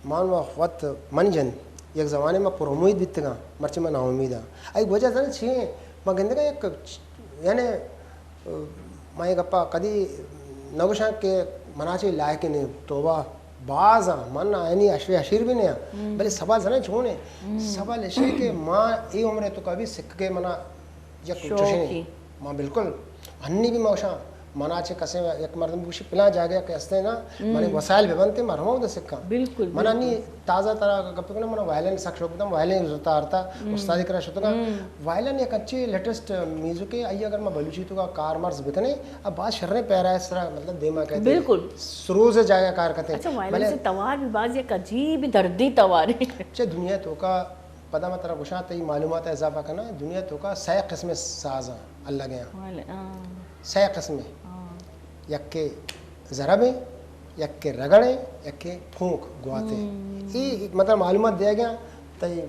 مان و وت منی جن یک زمانے ما پر امید بیتگاں، مرچی ما ناامید ہاں۔ ای وجہ زن چی ہیں؟ ما گندگا یک، یعنی، ما اے گپا کدی نہ گوشاں کہ منا چے لائق نہیں، توبہ باز آں، من آیانی اشر اشیر بھی نہیں آں۔ بلے سوال زنا چون ہے؟ سوال ایشی کہ ما اے عمر تو کبھی سکھ کے منا یک چوشیں۔ ما بالکل ہنی بھی ما گوشاں، منا چے کسے یک مردم گوشی پلان جاگہ کہ ہستے نا، منے وسائل بہ بنتے، ما ہمو دے سکھاں۔ بالکل، منا نی تازہ ترا گپ کناں، منا وائلن سک شوق بوتاں، وائلن زرتا آرتا، استادی کرا شتگاں۔ وائلن یک اچھی لیٹسٹ میوزک ہے، آئی اگر ما بلوچی تو کا کار مرز بکنے، اب باز شریں پیرا ہے سرا، مطلب دیما کہتے ہیں۔ بالکل۔ سروز جاگہ کار کرتے ہیں۔ اچھا، وائلن سے توار بھی باز یک عجیب دردی توار ہے۔ اچھا، دنیا تو کا پدا ما ترا گوشاں، تئی معلومات اضافہ کناں، دنیا تو کا سہ قسم ساز ہیں، اللہ گیا۔ سہ قسم ہیں۔ یکے زرب ہیں، یکے رگڑ ہیں، یکے پھونک گواتے ہیں۔ یہ مطلب معلومات دیا گیا، تئی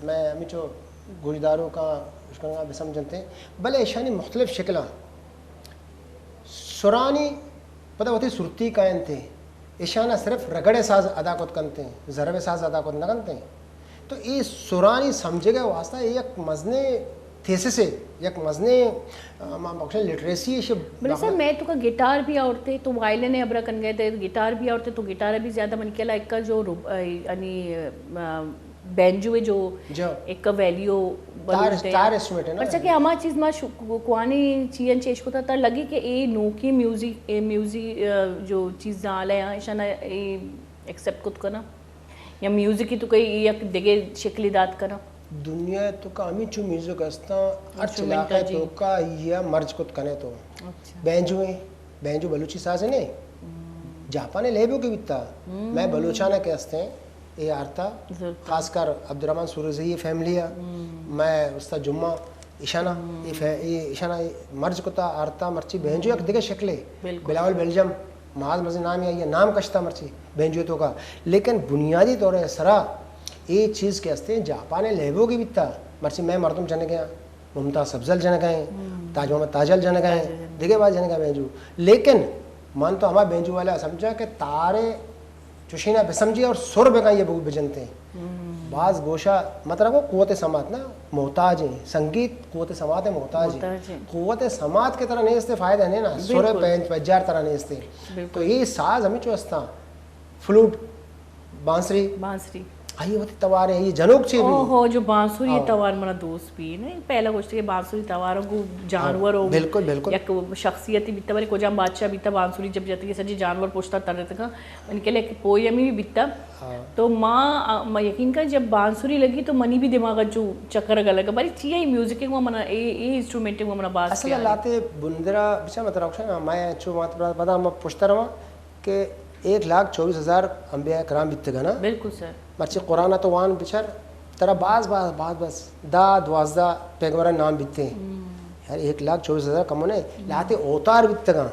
میں ہمیں چو گوشداروں کا اشکنگا بسمجھنتے ہیں۔ بلے ایشانی مختلف شکلاں، سرانی پدا وتی سرتی کائنتے، ایشانا صرف رگڑ ساز ادا کت کنتے، ضرب ساز ادا کت نہ کنتے۔ تو اے سرانی سمجھگے واسطہ اے یک مزنے تھیسس ہے، یک مزنے، آ، ما بخشے لٹریسی ہے۔ بلے سر، میں تو کا گٹار بھی آورتے تو وائلن ہے ابرا کن گئے تھے، گٹار بھی آورتے تو گٹار بھی زیادہ من کیا لائک کا جو رو-، آ، یعنی، آ، بینجو ہے جو ایک ویلیو تار، تار انسٹرومنٹ ہے نا۔ پرچا کہ ہما چیز ما شو-، کوانی چیئن چیش کو تھا، تر لگی کہ اے نوکی میوزک، اے میوزک، آ، جو چیز آلے ہیں، ایشانا اے ایکسپٹ کت کنا۔ یا میوزک تو کئی یک دگے شکلی دات کنا۔ دنیا تو کا ہمیں چو میوزک ہستا، ہر انسٹرومنٹل علاقے تو کا یا مرج کت کنے تو۔ بینجو ہیں، بینجو بلوچی ساز ہے نہیں۔ جاپان لیبو کے بیتا۔ میں بلوچانہ کے ہستے ہیں۔ اے آرتا، خاص کر عبدالرحمن سورزئی فیملی ء، مئے استاد جمعہ ایشانا، اے فے-، اے ایشانا اے مرج کتا آرتا، مرچی بینجو یک دگہ شکلے۔ بلاول بیلجم، مہاز مزن نام یا یہ نام کشتا مرچی بینجو تو کا۔ لیکن بنیادی طور سرا اے چیز کے ہستے جاپان لیبو کی بیتا، مرچی مئے مردم جنگے ہیں۔ ممتاز افضل جنگا ہیں، تاج محمد تاجل جنگا ہیں، دگہ باز جنگا بینجو۔ لیکن من تو ہما بینجو والا سمجھا کہ تارے چوشینا بسمجھی اور سر بگا یہ بگو بجنتے ہیں۔ باز گوشا مطلب وہ قوت سماعت نا محتاج ہیں، سنگیت قوت سماعت ہے محتاج ہیں۔ قوت سماعت کے طرح نہیں اس سے فائدہ نہیں نا، سر پینچ پجار طرح نہیں اس سے۔ تو یہ ساز ہمیں چو استا فلوٹ، بانسری۔ بانسری۔ آئی وتی توار ہے، یہ جنوک چی بھی۔ اوہو، جو بانسری توار منا دوست بھی نہیں۔ پہلا گوشت کہ بانسری توار کو جانور ہو۔ بالکل، بالکل۔ یک شخصیتی بیتا، بلے کجام بادشاہ بیتا، بانسری جب جاتی کہ سجی جانور پوشتا تر رہتا کا۔ من کے لیے پوئی ہمیں بھی بیتا۔ تو ماں، ما یقین کر جب بانسری لگی تو منی بھی دماغ جو چکر گا لگا۔ بھائی چی ہے میوزک کو منا، اے، اے انسٹرومنٹ کو منا باز اصل پیار ہے۔ لاتے بندرا بچا مت رکھنا، میں چو مات پدا ما پشتر ہوا۔ کہ ایک لاکھ چوبیس ہزار انبیاء کرام بیتگا نا؟ بالکل سر۔ مرچی قرآن تو وان بچار، ترا باز، باز، باز، باز، دہ، دوازدہ پیغمبرانی نام بیتیں۔ یار، ایک لاکھ چوبیس ہزار کم نہ، لہتے اوتار بیتگاں۔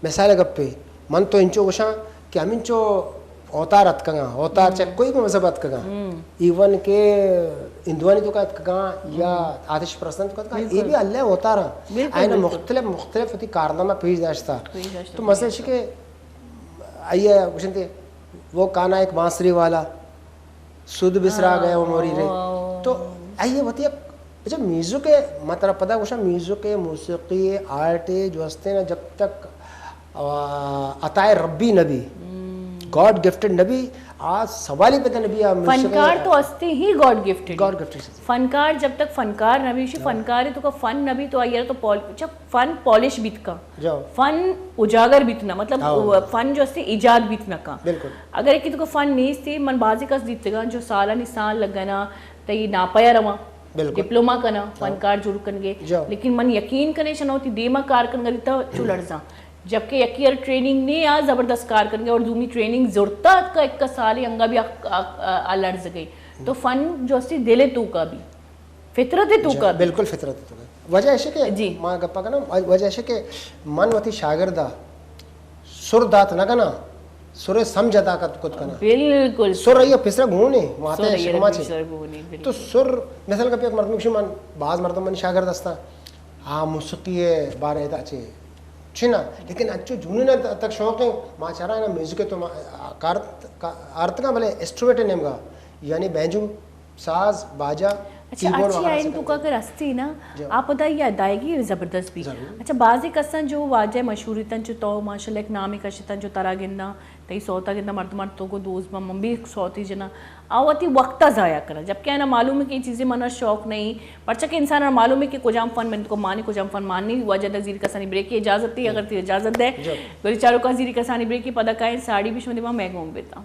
مثال گپے، من تو انچو گوشاں کہ ہمینچو اوتار اتکگاں، اوتار چہ کوئی بھی مذہب اتکگاں، ایون کہ ہندوانی توکا اتکگاں یا آتش پرستانی توکا اتکگاں، اے بھی اللہ اوتاراں۔ آئینا مختلف، مختلف وتی کارنامہ پیش داشتا۔ تو مثلا ایشی کہ آئیے گوشنتے، وہ کانا ایک بانسری والا، سود بسرا گئے وہ موری رے۔ تو آئیے وتی ایک، اچھا، میوزک ہے، میں ترا پدا گوشاں، میوزک ہے، موسیقی ہے، آرٹ ہے، جو ہستے نا، جب تک، آ، عطائے ربی نبی، گاڈ گفٹڈ نبی، آ سوال ہی پیدا نبی، آ میوزک فنکار ہے۔ تو ہستے ہی گاڈ گفٹڈ۔ God gifted. فنکار جب تک فنکار نبی، شی فنکار ہے تو کا فن نبی تو آئیے تو پال-، اچھا، فن پالش بیت کن۔ فن اجاگر بیت نہ، مطلب، فن جو استے ایجاد بیت نہ کن۔ بالکل۔ اگر ایکی تو فن نیست، من بازی کس دیتگاں جو سالانی سال لگنا، تئی ناپیا رواں، بالکل۔ ڈپلوما کنا، فنکار جوڑ کنگے۔ لیکن من یقین کنے شنا وتی دیما کار کنگا دیتا چو لڑزاں۔ جبکہ یکی ار ٹریننگ نے آ زبردست کار کنگے اور دومی ٹریننگ زرتا اتکا ایک سالے انگا بھی آ، آ، آ، آ لڑز گئی۔ تو فن جو استے دل توکا بھی۔ فطرت توکا۔ بالکل فطرت توکا۔ وجہ ایشی کہ ما گپا کناں، وجہ ایشی کہ من وتی شاگردا سر دات نہ کناں، سر سمجھ ادا کت، کت کناں۔ بالکل۔ سر ایہ پسرا گونے، ماتے شکما چے۔ تو سر، مثال کہ یک مردم شی من، باز مردم منی شاگرد ہستاں، ہاں، موسیقی بارے ادا چے چنا، لیکن اچو جنون تک شوق ہے، ما چارا نا میوزک تو ما آرت، آرتگاں بلے انسٹرومنٹ نیمگا، یعنی بینجو ساز، باجا، اچھا، کیبورڈ اچھی وغیرہ آئین سے تو کا کرتے ہیں۔ اگر ہستی نا، جی۔ آپ پتہ یہ ادائیگی زبردست بھی۔ ضرور۔ اچھا، بعضی کساں جو واجہ مشہوری تن چو تو ماشاءاللہ ایک نامی کشتن جو ترا گنداں، تئی صوتا گنداں مردمان تو کو دوست با، من بھی ایک صوتی جنا، آ وتی وقتا ضائع کرا۔ جبکہ آنا معلوم ہے کہ یہ چیزیں منا شوق نہیں، پرچہ کہ انسان معلوم ہے کہ کجام فن من کو مانی، کجام فن مانی، واجہ دا زیر کسانی بریک کی اجازت تھی، اگر تھی اجازت دے۔ جی۔ گلی چارو کا زیر کسانی بریک کی پدا کائیں ساڑی بھی شما دیما میں گون بیتا۔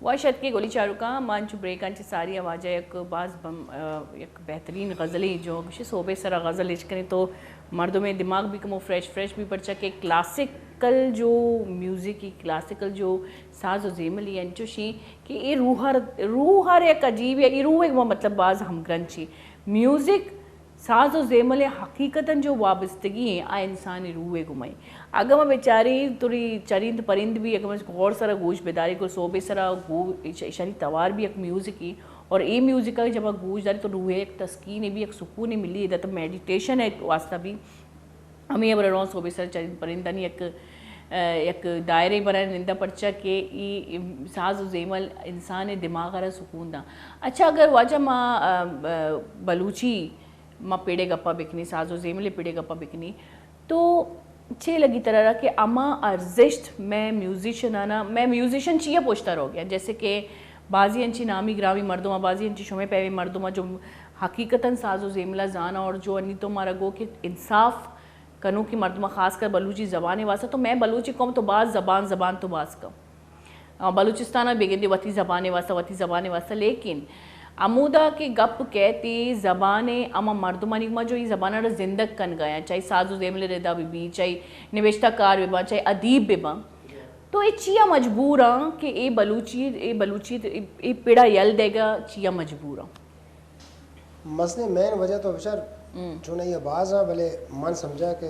وش اتکے گلی چاروکاں، ما انچو بریکاں چہ ساری ءَ واجہ یک باز بم-، ءَ، یک بہترین غزلے جو گوشے سہبے سرا غزل اش کنیں تو مردمے دماغ بھی کمو فریش فریش بھی، پرچا کہ کلاسیکل جو میوزک ای، کلاسیکل جو ساز و زیمل ای انچوشی کہ اے روح ءَ، روح ءَ یک عجیب یا اے روح ءَ مطلب باز ہمگرنچی میوزک ساز و زیمل ءِ حقیقتاً جو وابستگی ایں، آ انسانی روح ءِ گوما ایں۔ اگاں ما بچاریں، توری چرند پرند بھی، اگاں ما غور سرا گوش بداریں، گل سہبے سرا گو-، ایش-، ایشانی توار بھی یک میوزک ایں، اور اے میوزک ءَ جب ما گوش داریں تو روح ءَ یک تسکینے بھی، یک سکونے ملی، ادا تو میڈیٹیشن ءِ واسطہ بھی۔ ہمے ہبر ءَ رواں سہبے سرا چرند پرندانی یک، ءَ، یک دائرے بنائیں نندا، پرچا کہ ای ساز و زیمل انسان ءِ دماغ ءَ را سکون داں۔ اچھا، اگر واجہ ما، ءَ، ءَ، بلوچی ما پڑے گپا بکنی، ساز و زیملے پڑے گپا بکنی، تو چے لگی ترا را کہ اما ارزشت میں میوزیشن آنا، میں میوزیشن چیا پوشتا رو گیا؟ جیسے کہ بازی انچی نامی گرامی مردم، بازی انچی شمے پیوے مردم جو حقیقتاً ساز و زیملا زانا اور جو انی تو مارا گو کہ انصاف کنوکی مردم، خاص کر بلوچی زبان واسطہ، تو میں بلوچی قوم تو باز زبان، زبان تو باز کم۔ آ، بلوچستان ءَ بگندے وتی زبان ءِ واستہ، وتی زبان ءِ واستہ، لیکن ہمودا کہ گپ کیت اے زبان ءِ ہما مردمانی گوما جو اے زبان ءَ را زندگ کنگا ایں، چاہے ساز و زیمل ءِ ردا بہ بی، چاہے نبشتہ کار بہ باں، چاہے ادیب بہ باں، تو اے چیا مجبور آں کہ اے بلوچی، اے بلوچی، اے، اے پڑا یل دیگا چیا مجبور آں؟ مزنیں مین وجہ تو بچار، ہم۔ چون آئی باز آں، بلے من سمجھا کہ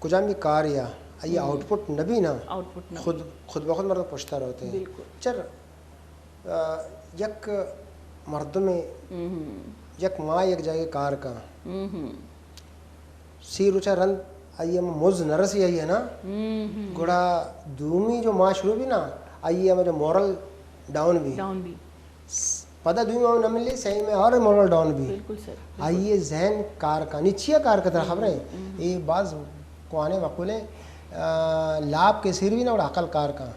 کجام بھی کار یا آئی ہم۔ آؤٹ پٹ نہ بی نا، آؤٹ پٹ نہ خود، بی۔ خود بخود مردم پشتا روتے۔ بالکل۔ چر، آ، یک مردمے ہم۔ یک ماہ یک جاگہ کار کا۔ ہم۔ سی روچا رند آئی ہم مز نہ رسی آئی ہے نا۔ ہم۔ گڑا دومی جو ماہ شروع بی نا، آئی ہم جو مورل ڈاؤن بی۔ ڈاؤن بی۔ پدا دومی ماہ نہ ملی، سہی میں اور مورل ڈاؤن بی۔ بالکل سر، بالکل۔ آئی ذہن کار کا، نی چیا کار کا ترا خبر ہے؟ ہم، ہم۔ اے باز کوانے مقولے، آ، لاپ کے سیر بی نا، اور عقل کار کا۔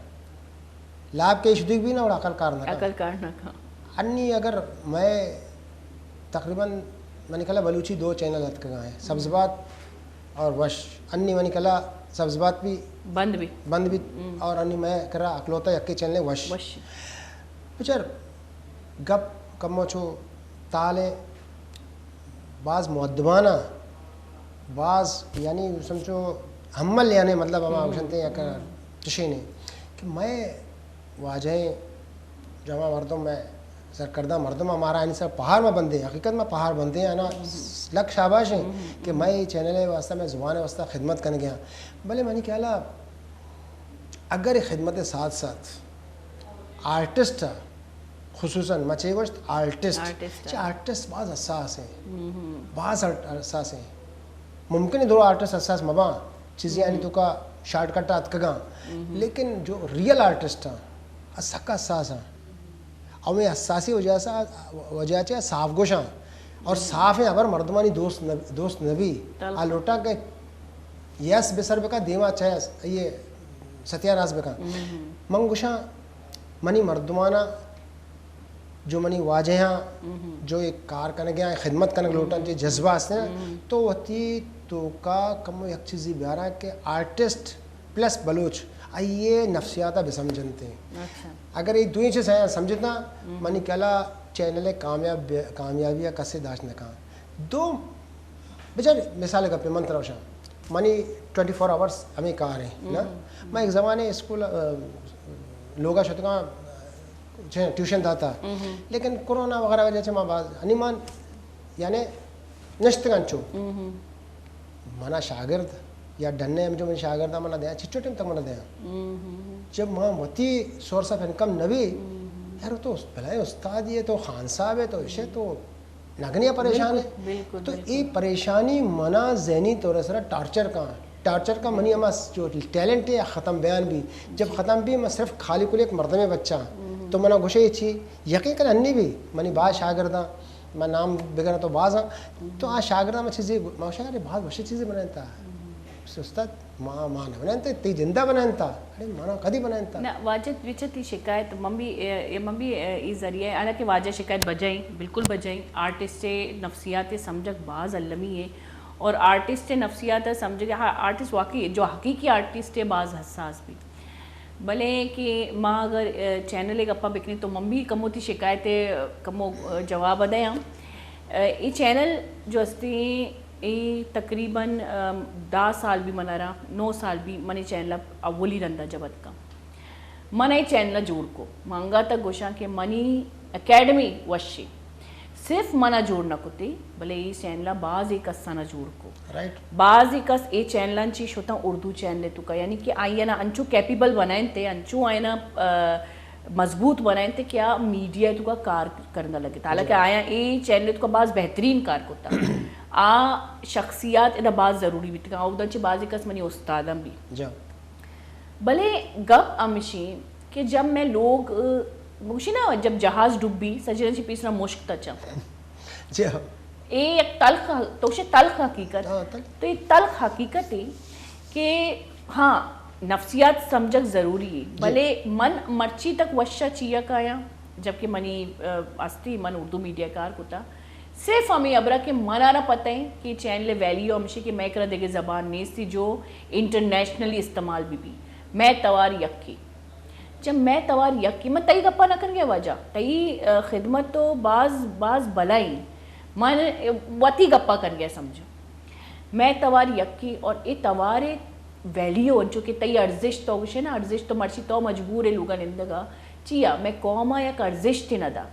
لاپ کے شدیگ بی نا، اور عقل کار نہ کا۔ عقل کار نہ کا۔ انی اگر میں تقریباً، منی خیال ءَ بلوچی دو چینل اتکگا ہیں، سبز بات اور وش، انی منی کلا سبز بات بھی بند بھی۔ بند بھی۔ ہم۔ اور انی میں کرا اکلوتا یکی چینل وش۔ وش۔ بچار، گپ کمو چو تالے، باز مؤدبانہ، باز یعنی سمجھو حمل یعنی مطلب ہما ہم۔ گوشنتے یک چشینے کہ میں واجہ جمع مردم، میں سرکردہ مردم، ہمارا آنی سر پہار ما بندے، حقیقت ما پہار بندے، آنا لکھ شاباش ہیں کہ میں یہ چینل ہے واسطہ، میں زبان ہے واسطہ خدمت کرنے گیا۔ بلے منی خیالا اگر یہ خدمت ساتھ ساتھ آرٹسٹ، خصوصاً ما چے گوشت، آرٹسٹ، آرٹسٹ۔ چہ آرٹسٹ باز حساس ہیں، ہم۔ باز آرٹ-، حساس ہیں۔ ممکن ہے درو آرٹسٹ حساس مباں، چیزیں آنی ہم۔ تو کا شارٹ کٹ آتکگاں، ہم۔ لیکن جو ریئل آرٹسٹ ہیں، آ سک حساس ہیں۔ اور میں حساسی وجہ سے، وجہ چے صاف گوشاں اور ہم۔ صاف ہیں، ابر مردمانی دوست نب-، دوست نبی۔ تلخ۔ آ لوٹاں کہ یس بسر بکا، دیما چہ یس، یہ ستیاراس بکا۔ ہم۔ من گوشاں، منی مردمانا جو منی واجہاں جو ایک کار کنگ ءَ خدمت کنگ لوٹاں، جو جذبہ است نا، تو وتی توکا کمو یک چیزی بیاراں کہ آرٹسٹ پلس بلوچ آئی نفسیات ءَ بسمجنت۔ اچھا۔ اگر یہ دوئیں چیز سمجھتا، منی کلا چینل کامیاب، کامیابی ءَ کسے داشت نہ کن۔ دو بچار مثال گپے من ترا گوشاں، منی ٹوئنٹی فور آورز ہمیں کار ہیں نا۔ میں ایک زمانے اسکول، آ، لوگا شتگاں، چہ ٹیوشن داتا، لیکن کرونا وغیرہ وجہ چہ ما باز ہنی مان یعنی نشتگاں چو منا شاگرد یا ڈنے ہم جو من شاگرد منا دیا، چچو ٹائم تک منا دیا۔ جب ما وتی سورس آف انکم نبی، یار تو بلائیں استاد ہے، تو خان صاحب ہے، تو اسے تو نگنیا پریشان ہے۔ بالکل، تو بالکل۔ یہ پریشانی منا ذہنی طور سرا ٹارچر کا، ٹارچر کا منی ہما جو ٹیلنٹ ہے ختم بیان بھی۔ جب ختم بھی، میں صرف خالی کل ایک مردم بچہ، تو منا گوشے یہ چی یقین کن ہنی بھی منی با شاگرداں، میں نام بگراں تو باز ہاں، تو آ شاگرداں میں چیزیں، میں گوشاں، ارے باز وشی چیزیں بنائیں تا۔ استاد، ما، ما نہ بنائیں تا، تی جندہ بنائیں تا۔ ارے منا کدی بنائیں تا؟ نہ، واجہ بچہ تی شکایت، من بھی، اے، اے، من بھی، اے، ای ذریعہ، حالانکہ واجہ شکایت بجائیں، بالکل بجائیں۔ آرٹسٹ نفسیات سمجھک باز المی ہے، اور آرٹسٹ نفسیات سمجھک، ہاں، آرٹسٹ واقعی، جو حقیقی آرٹسٹ ہے، باز حساس بھی۔ بلے کہ ما اگر، اے، چینل گپا بکنیں تو من بھی کمو تی شکایت کمو، اے، جواب دیاں۔ اے، ای چینل جو استی، ای تقریباً، ام، دہ سال بھی منا را، نو سال بھی منی چینل اولی رندا جب اتکا۔ من ای چینل جوڑ کو، منگا تا گوشاں کہ منی اکیڈمی وشی۔ صرف منا جوڑ نہ کتی، بلے ای چینل باز ای کسانا جوڑ کو۔ رائٹ۔ باز ای کس ای چینل انچی شتاں اردو چینل تو کا، یعنی کہ آئی نا انچو کیپیبل بنائیں تے، انچو آئی نا، آ، مضبوط بنائیں تے کہ آ میڈیا تو کا کار کرنا لگے۔ حالانکہ آیا ای چینل تو کا باز بہترین کار کرتا۔ آ شخصیات ادا باز ضروری بیتگاں۔ اودا چہ بازیں کس منی استاداں بھی۔ جا۔ بلے گپ ہمشی کہ جب میں لوگ، ا، گوشی نا، جب جہاز ڈبی، سجرن چی پیسرا مشک تچا۔ جا۔ اے یک تلخ، تو گوشے تلخ حقیقت۔ ہاں، تلخ۔ تو یہ تلخ حقیقت ہے کہ ہاں، نفسیات سمجھک ضروری ہے۔ جی۔ بلے من مرچی تک وشا چیا کایاں، جبکہ منی، ا، ہستی، من اردو میڈیا کار کتا۔ صرف ہمیں ابرا کہ منارا پتہ ہے کہ چینل ویلیو ہمشی کہ میں کرا دگہ زبان نیستی جو انٹرنیشنلی استعمال بھی بھی۔ میں توار یکی۔ جب میں توار یکی، من تئی گپا نہ کرگے واجہ، تئی، آ، خدمت تو باز، باز بلائیں۔ من وتی گپا کرگے سمجھو۔ میں توار یکی اور اے توار ویلیو انچو کہ تئی ارزشت تو گوشے نا، ارزشت تو مرچی تو مجبور ہے لوگا نندگا۔ چیا؟ میں قوم آ یک ارزشت نہ دا۔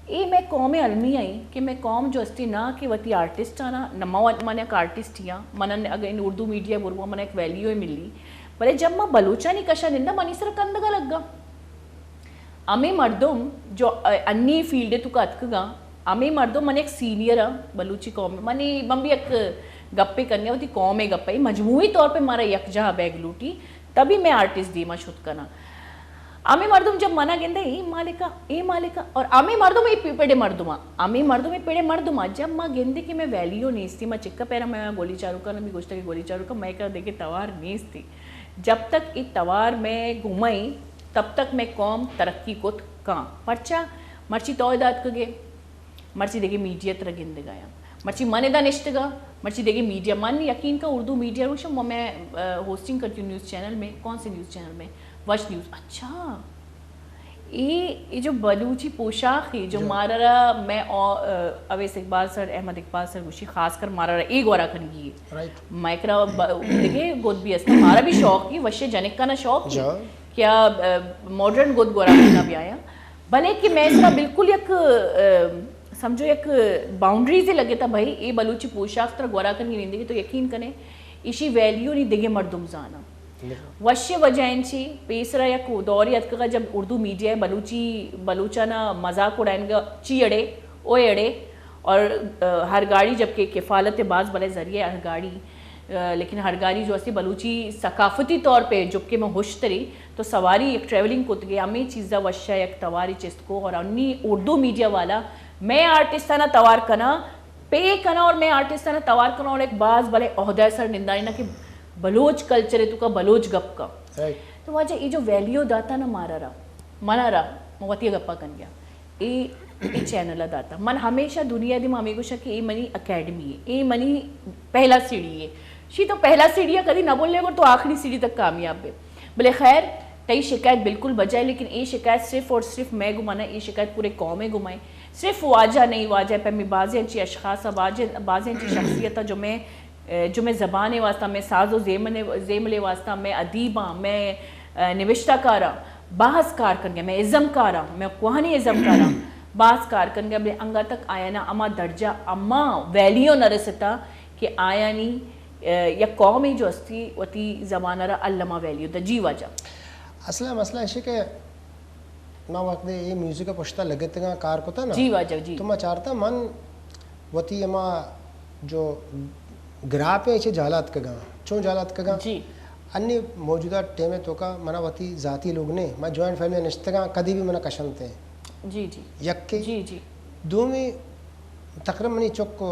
اے مئے قوم ء المی ء ایں کہ مئے قوم جو استی نہ کہ وتی آرٹسٹ آنا، نہ ما، من یک آرٹسٹ ہی آں، من اگر ان اردو میڈیا برواں من یک ویلیو ملی، بلے جب ما بلوچانی کشا نندا منی سر کندگا لگا۔ ہمے مردم جو انی فیلڈ تو کا اتکگاں، ہمے مردم من یک سینئر آں بلوچی قوم، من، من بھی یک گپے کنگا وتی قوم ء گپے، مجموعی طور پہ مارا یک جاہ بیگ لوٹی۔ تبھی میں آرٹسٹ دیما شت کناں۔ ہمے مردم جب منا گندے، اے مالکا، اے مالکا، اور ہمے مردم اے پڑے مردما، ہمے مردم اے پڑے مردما، جب ما گندے کہ میں ویلیو نیستی، ما چکا پیرا میں گولی چاروکا نہ بھی گوشتا کہ گولی چاروکا میں کرا دیکھے توار نیستی۔ جب تک اے توار میں گھمائیں، تب تک میں قوم ترقی کت کاں۔ پرچا؟ مرچی تو ادا اتکگے، مرچی دگہ میڈیا ترا گندگایا۔ مرچی من ادا نشتگا، مرچی دیگه میڈیا، من یقین کا اردو میڈیا روشم، میں ہوسٹنگ کرتی ہوں نیوز چینل میں۔ کون سے نیوز چینل میں؟ وش نیوز۔ اچھا، اے اے جو بلوچی پوشاک ہے جو مارا را، میں اویس اقبال سر، احمد اقبال سر گوشی، خاص کر مارا را اے گورا کنگی ہے۔ مائکرا دگے گود بھی است، مارا بھی شوق ہے، وشے جنک کا نا شوق ہے۔ کیا ماڈرن گود گورا کنگا بھی آیا، بلے کہ میں اس طرح بالکل یک سمجھو یک باؤنڈریز لگے تا بھائی، اے بلوچی پوشاک ترا گورا کنگی نندگی تو یقین کنے ایشی ویلیو نی دگے مردم زانا۔ وشے وجہ انچی، پیسرا یک دورے اتکگا جب اردو میڈیا بلوچی، بلوچانا مذاق اڑائنگا چی اڑے، او اڑے، اور ہر گاڑی جبکہ کفالت باز بلے ذریعہ ہر گاڑی، لیکن ہر گاڑی جو استی بلوچی ثقافتی طور پہ جبکہ میں ہوشتری تو سواری یک ٹریولنگ کتگے، ہمیں چیزا وشا یک تواری چست کو اور انی اردو میڈیا والا میں آرٹسٹانا توار کنا، پے کنا اور میں آرٹسٹانا توار کنا اور ایک باز بلے عہدہ سر نندائنا کہ بلوچ کلچر ہے تو کا بلوچ گپ کا۔ تو واجہ یہ جو ویلیو داتا نا مارا را، منا را، موتی گپا کن گیا۔ اے اے چینل داتا۔ من ہمیشہ دنیا دی ہمیں گوشا کہ اے منی اکیڈمی ہے، اے منی پہلا سیڑھی ہے۔ شی تو پہلا سیڑھی ہے، کدی نہ بولے اگر تو آخری سیڑھی تک کامیاب ہے۔ بلے خیر، تئی شکایت بالکل بجائے، لیکن اے شکایت صرف اور صرف میں گمانا، اے شکایت پورے قوم گمائے۔ صرف واجہ نہیں، واجہ پہ میں بازیں انچی اشخاص، بازیں انچی شخصیت جو میں جو میں زبان واسطہ، میں ساز و زیمل واسطہ، میں ادیباں، میں نوشتہ کاراں، باز کار کنگے، میں ازم کاراں، میں کوہنی ازم کاراں، باز کار کنگے، بلے انگا تک آیانا اما درجہ، اما ویلیو نہ رستا کہ آیانی یک قومی جو استی وتی زبان را علما ویلیو دا۔ جی واجہ۔ اصل مسئلہ ایشی کہ ما وقت اے میوزک پشتا لگتگاں کار کتا نا، جی واجہ، جی۔ تو ما چارتا من وتی اما جو گراپ ہیں چے جالات کگاں، چون جالات کگاں؟ جی۔ انی موجودہ ٹیم توکا منا وتی ذاتی لوگ نے، ما جوائنٹ فیملی نشتگاں، کدی بھی منا کشنتے۔ جی، جی۔ یکے۔ جی، جی۔ دومی تقریباً منی چک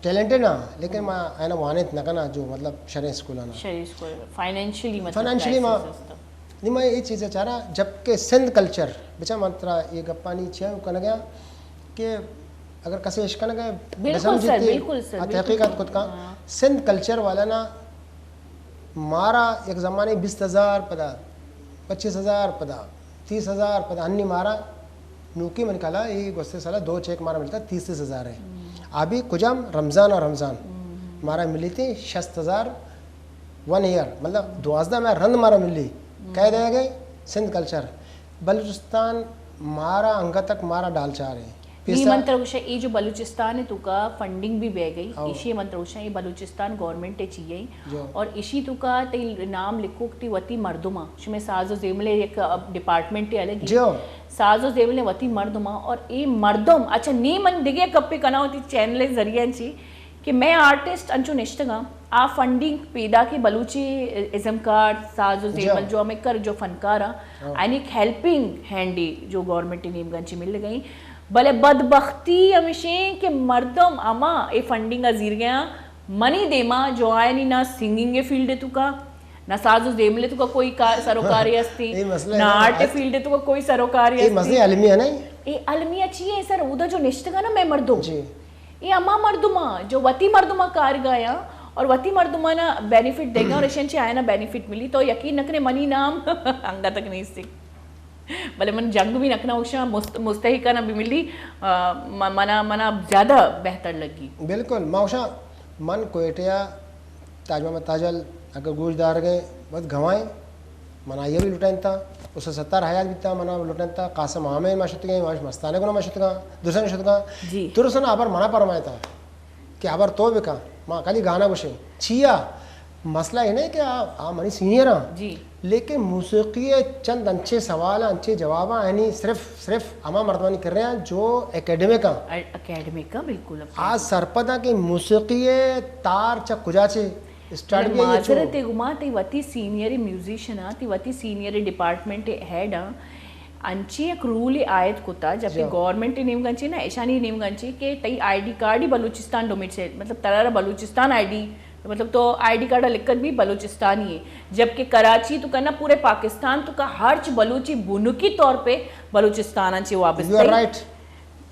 ٹیلنٹڈ ہاں، لیکن ما اینا وانت نہ کنا جو مطلب شریں اسکولانا۔ شریں اسکول، فائنینشلی مطلب فائنینشلی ما کرائسس است۔ نی ما یہ چیز چارا جبکہ سندھ کلچر، بچا من ترا یہ گپانی چیئر کنگا کہ اگر کسے اشکنگا بالکل بزم سر، جیتے، بالکل سر، آ بالکل تحقیقات سر۔ کت کن۔ ہاں۔ سندھ کلچر والا نا مارا یک زمانے بیست ہزار پدا، پچیس ہزار پدا، تیس ہزار پدا، ہنی مارا نوکی من کلا اے گوستے سالا دو چیک مارا ملتا تیس تیس ہزار ہے۔ ابھی کجام رمضان اور رمضان مارا ملی تھی شست ہزار ون ایئر، مطلب دوازدہ ماہ رند مارا ملی۔ کہہ دے گئے سندھ کلچر، بلوچستان مارا انگا تک مارا ڈال چار ہے۔ نی پیسہ من ترا گوشاں، اے جو بلوچستان ءِ توکا فنڈنگ بھی بہ گئی، او۔ ایشی ءَ من ترا گوشاں، اے بلوچستان گورنمنٹ ءِ چی ءِ، جو۔ اور ایشی توکا تئی نام لکھوک تئی وتی مردماں، شمئے ساز و زیمل ءِ یک، اب، ڈپارٹمنٹ ءِ الگ ءِ۔ جو۔ ساز و زیمل ءِ وتی مردماں، اور اے مردم، اچھا، نی من دگہ گپے کناں وتی چینل ءِ ذریعہ چی، کہ مئے آرٹسٹ انچو نشتگاں، آ فنڈنگ پیداک بلوچی ازمکار، ساز و زیمل جو۔ جو ہمے کر جو فنکار آں، ہاں۔ آیانی ایک ہیلپنگ ہینڈے جو گورنمنٹ ءِ نیمگا چی ملگ ءَ ایں۔ بلے بدبختی ہمیش ایں کہ مردم ہما اے فنڈنگ ءَ زیرگ ءَ آں، منی دیما جو آیانی نہ سنگنگ ءِ فیلڈ ءِ توکا، نہ ساز و زیمل ءِ توکا کوئی کار، سروکارے ہستی، اے مسئلہ نہ ہے نا، آرٹ ءِ آج فیلڈ ءِ توکا کوئی سروکارے اے ہستی۔ مسئلہ المیہ نہیں؟ اے المیہ چی ہے سر؟ اودا جو نشتگاں نا مئے مردم۔ جی۔ اے ہما مردماں جو وتی مردماں کارگا آں اور وتی مردماں نا بینیفٹ دیگا اور اشیاں چہ آیانا بینیفٹ ملی، تو یقین نہ کنے منی نام انگا تک نیستی۔ بلے من جنگ بھی نہ کناں، اوشاں مست-، مستحقاں بھی ملی، آ، م-، منا، منا زیادہ بہتر لگی۔ بالکل، ما اوشاں من کوئٹہ ءَ تاج محمد تاجل اگر گوش دارگ ءَ بس گواہیں، من آئی ءَ بھی لٹائینتا، استاد ستار حیات بیتا، من ءَ لٹائینتا، قاسم عامر ما شتگیں، واش مستانہ گنا ما شتگاں، درسن شتگاں۔ جی۔ درسن ابر منا پرمائتا کہ ابر تو بکن، ما کلی گانا گوشیں۔ چیا؟ مسئلہ یہ نہیں کہ آ، آ منی سینئر ہیں۔ جی۔ لیکن موسیقی ءِ چند انچے سوال، انچے جواب ہیں، یعنی صرف، صرف ہما مردمانی کر رہے ہیں جو اکیڈمک ہیں۔ ا-، اکیڈمک ہیں، بالکل، آ اکیڈمک۔ سرپد ہیں کہ موسیقی ءِ تار چہ کجا چے اسٹارٹ بلے بھی ہے، یہ چو۔ معذرت ءِ گما تئی وتی سینئر میوزیشن آں، تئی وتی سینئر ڈپارٹمنٹ ہیڈ آں، انچیں یک رولے عائد کتا، جبکہ جی۔ گورنمنٹ نیمگا چی نا، ایشانی نیمگا چی کہ تئی آئی ڈی کارڈ ہی بلوچستان ڈومیسائل، مطلب ترا را بلوچستان آئی ڈی، مطلب تو آئی ڈی کارڈ لکھت بھی بلوچستانی ہے، جبکہ کراچی توکا نا پورے پاکستان توکا ہرچ بلوچی بنکی طور پہ بلوچستان چی وابستہ You are ہے۔ Right۔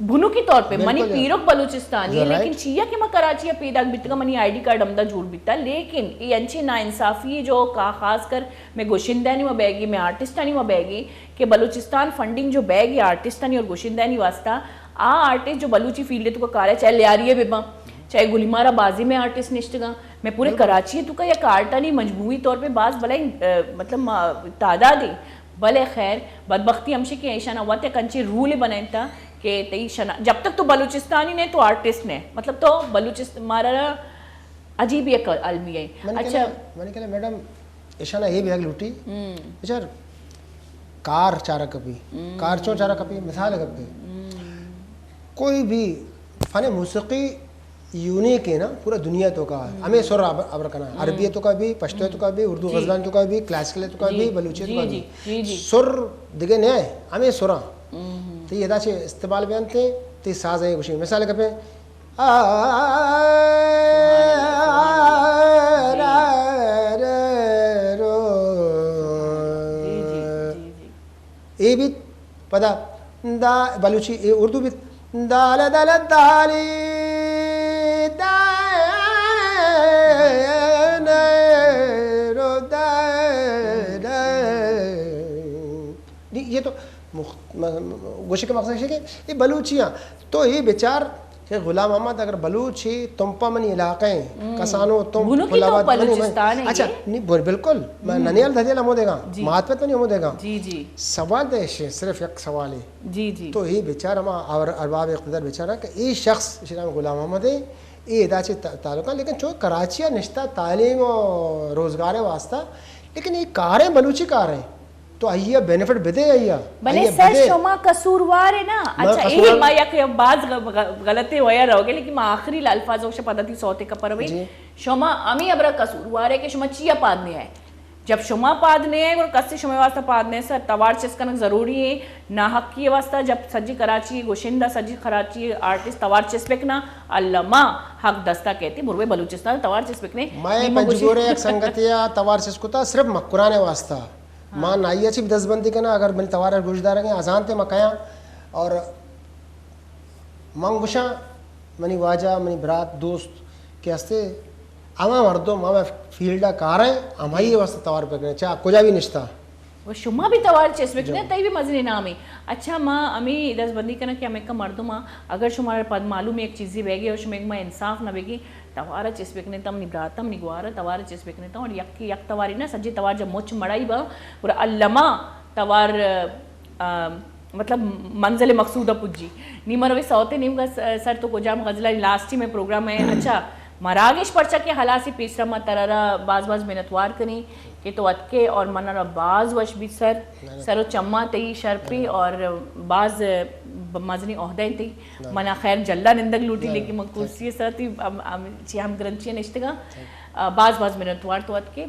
بنکی طور پہ منی بالکل۔ پیرک بلوچستانی ہے، لیکن چیا کہ ما کراچی ءَ پیداک بیتگاں، منی آئی ڈی کارڈ ہمدا جوڑ بیتا، لیکن اے انچیں ناانصافی جو کا خاص کر میں گوشندہ نی ما بیگی، میں آرٹسٹانی ما بیگی کہ بلوچستان فنڈنگ جو بیگی آرٹسٹانی اور گوشندہ نی واسطہ، آ آرٹسٹ جو بلوچی فیلڈ تو کا کار ہے، چاہے لیاری بباں، چاہے گلی مارا بازی میں آرٹسٹ نشتگاں، میں پورے کراچی تو کا یک آرٹانی مجموعی طور پہ باز بلائیں، آ، مطلب، ما، تعداد ہے۔ بلے خیر، بدبختی ہمشی کہ ایشانا وت یک انچیں رولے بنائینتا کہ تئی شنا-، جب تک تو بلوچستانی نہ ئے تو آرٹسٹ نہ ئے۔ مطلب تو بلوچست-، مارا عجیب یک المیہ ہے۔ من اچھا۔ کہنا، من کہنا میڈم، ایشانا اے بیگ لوٹی۔ بچار کار چارہ کپی۔ کار چون چارہ کپی؟ مثال کپی۔ کوئی بھی فن موسیقی یونیک ہے نا، پورا دنیا تو کا ہمیں سر اب-، ابر کنا۔ عربی تو کا بھی، پشتو تو کا بھی، اردو غزلان تو کا بھی، کلاسیکل تو کا بھی، بلوچی تو کا بھی۔ سر دگے نہ ہے، ہمیں سراں۔ تو یہ ادا چے استعمال بیانتے، تی ساز ہے گوشی۔ مثال کپے، آ، را، را، رو۔ اے بیت، پدا دا بلوچی، اے اردو بیت، دال دل دالی، دا، نہ، رو، دا، دا۔ نی، یہ تو مخ-، م-، م-، گوشے کہ مقصد ہے کہ یہ بلوچیاں تو یہ بچار کہ غلام محمد اگر بلوچ ہی تمپا منی علاقہ ہیں، کسانو تم بنو کی تو پھلاوات منی، بلوچستان ہے اچھا، یہ؟ نہیں، بل-، بالکل، میں ننیال دھدیل ہمو دیگا، ماتپت منی ہمو دیگا۔ جی، جی۔ سوال دے شے، صرف یک سوال ہے۔ جی، جی۔ تو یہ بیچار ہما اور ارباب اقتدار بیچارہ کہ یہ شخص شرام غلام محمد ہے، یہ ادا چے تا-، تعلق ہے، لیکن چو کراچی نشتہ تعلیم و روزگار واسطہ، لیکن یہ کاریں بلوچی کاریں۔ تو آئی ءَ بینیفٹ بدے آئی ءَ۔ بلے آئی ءَ سر بدے۔ شما قصوروار ہے نا۔ اچھا، اے ما یک باز غ-، غ-، غلطیں ویا روگے، لیکن ما آخری الفاظ وش پدا تی صوت کپر ہوئی۔ جی۔ شما ہمیں ابرا قصوروار ہے کہ شما چیا پاد نہیں آئے۔ جب شما پاد نہیں آئے اور کسی شما واسطہ پاد نہیں سر، توار چست کنگ ضروری ہے۔ ناحقی واسطہ جب سجی کراچی گوشندہ، سجی کراچی آرٹسٹ توار چست بکنا، الما حق دستا کہتے، بروے بلوچستان توار چست بکنے۔ میں نیمو گوشی پنجگور یک سنگتیا توار چست کتا صرف مکران واسطہ۔ ما نائی ءَ چی دزبندی کناں، اگر منی توار ءَ گوش دارگ ءَ آزانت ءَ ما کیاں۔ اور من گوشاں، منی واجہ، منی برات، دوست کہ ہستے، ہما مردم، ہما فیلڈ ءَ کار ءَ، ہمائی ءِ واسطہ توار بکنیں، چاہ کجا بھی نشتا۔ و شما بھی توار چست بکنیں، تئی بھی مزنیں نامے۔ اچھا، ما ہمیں دزبندی کناں کہ ہمیں کا مردم آں، اگر شمارا پد معلوم ہے یک چیزی بیگی اور شما ایک ما انصاف نہ بیگی، توار ءَ چست بکنیں تاں منی برات ءَ، منی گوار ءَ، توار ءَ چست بکنیں تاں، اور یکے یک تواری نہ، سجے توار جب مچ مڑائی با، گڑا الما توار، آ، مطلب منزل مقصود ءَ پجی۔ نی مروی سوتے نیمگا س-، سر تو کجام غزل ءَ لاسٹی میں پروگرام ہے۔ اچھا، مراگش پرچا کہ ہلاسی پیسرا ما ترارا باز باز منتوار کنی کہ تو اتکے اور منارا باز وش بیت سر، سر و چما تئی شرپی اور باز مزنی عہدہ تئی۔ منا خیر جلہ نندگ لوٹی، لیکن من کرسی سر تی ہم، ہم، چی ہم گرنچی نشتگاں۔ آ، باز باز منتوار تو اتکے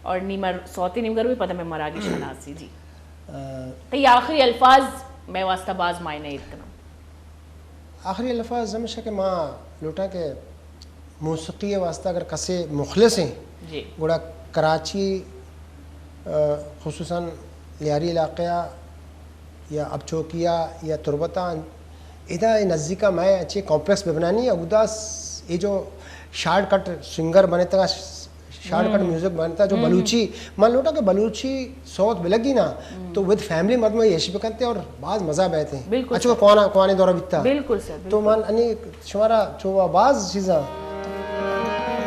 اور نی مر سوتے نیمگا روی پدا میں مراگش ہلاسی جی۔ آ، تئی آخری الفاظ میں واسطہ باز معنی ایت کناں۔ آخری الفاظ ہمیشہ کہ ما لوٹاں کہ موسیقی ءِ واسطہ اگر کسے مخلص ہیں، جی۔ گڑا کراچی، آ، خصوصاً لیاری علاقہ یا اب چوکیا یا تربتا، ادا اے نزدیکا میں اچھے کمپلیکس بہ بنانی، اودا س-، اے جو شارٹ کٹ سنگر بنتگا، شارٹ کٹ میوزک بنتا جو بلوچی، من لوٹا کہ بلوچی سوت بلگی نا، تو ود فیملی مردم یش بکنتے اور باز مزہ بیتے۔ بالکل اچھا، سر۔ کوانا، کوانے دورہ بیتا۔ بالکل سر، تو بالکل۔ من انی شمارا چو باز چیزاں۔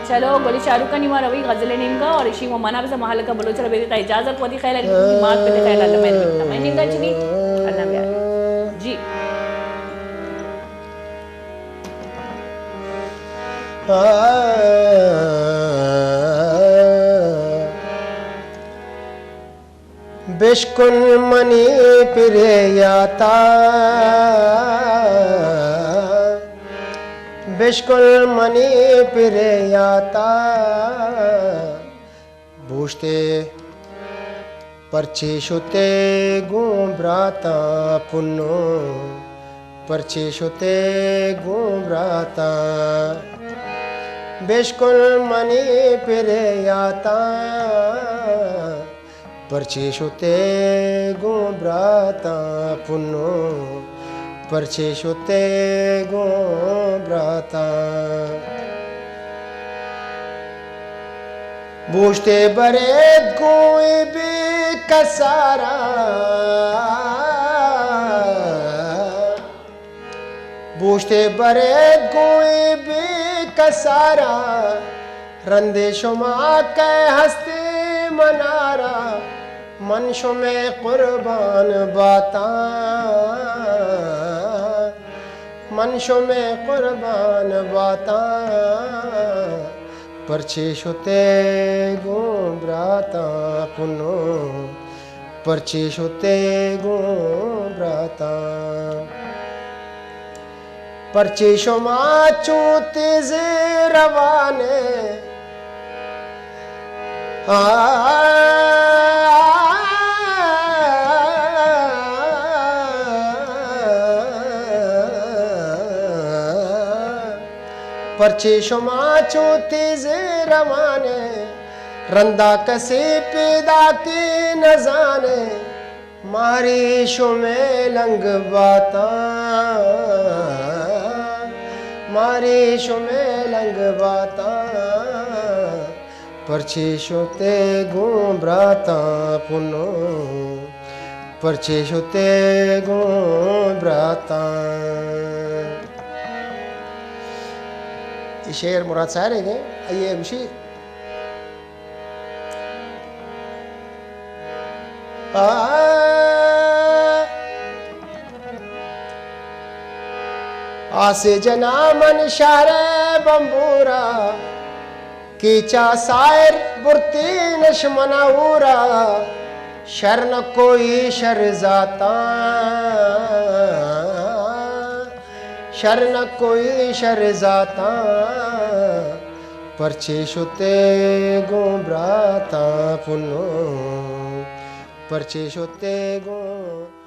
چلو، گلی شاہ رخ ءَ نی ما روی غزل نیمگا اور اشی ما منا بزا محل کا بلوچ را بیدتا اجازت، ودی خیر علی کی مات پہ خیر اللہ مہر بیتا۔ میں نیمگا چنی اللہ مہر۔ جی۔ بشکن منی پرے یاتا، بشکن منی پرے یاتا، بوشتے پرچے شتے گوں براتاں پنو، پرچے شتے گوں براتاں۔ بشکن منی پرے یاتاں، پرچے شتے گوں براتاں پنو۔ پرچے شتے گوں براتاں؟ بوشتے برید گوں اے بے کسارا، بوشتے برید گوں اے بے کسارا، رندے شما کئے ہستے منارا، من شمئے قربان باتاں، من شمئے قربان باتاں۔ پرچے شتے گوں براتاں پنو، پرچے شتے گوں براتاں؟ پرچے شما چو تیز روان ئے؟ آ، پرچے شما چو تیز روان ئے؟ رندا کسے پیداکے نزان ئے۔ ماری شمئے لنگ باتاں، ماری شمئے لنگ باتاں۔ پرچے شتے گوں براتاں پنو، پرچے شتے گوں براتاں۔ اے شعر مراد ساحر ئیگ ایں، آئی ءَ گوشی۔ آ، آسے جناں من شہر ءِ بمبورا، کیچا ساحر برتینش منا ہورا، شر نہ کوئی شر زاتاں، شر نہ کوئی شر زاتاں۔ پرچے شتے گوں براتاں پنو، پرچے شتے گوں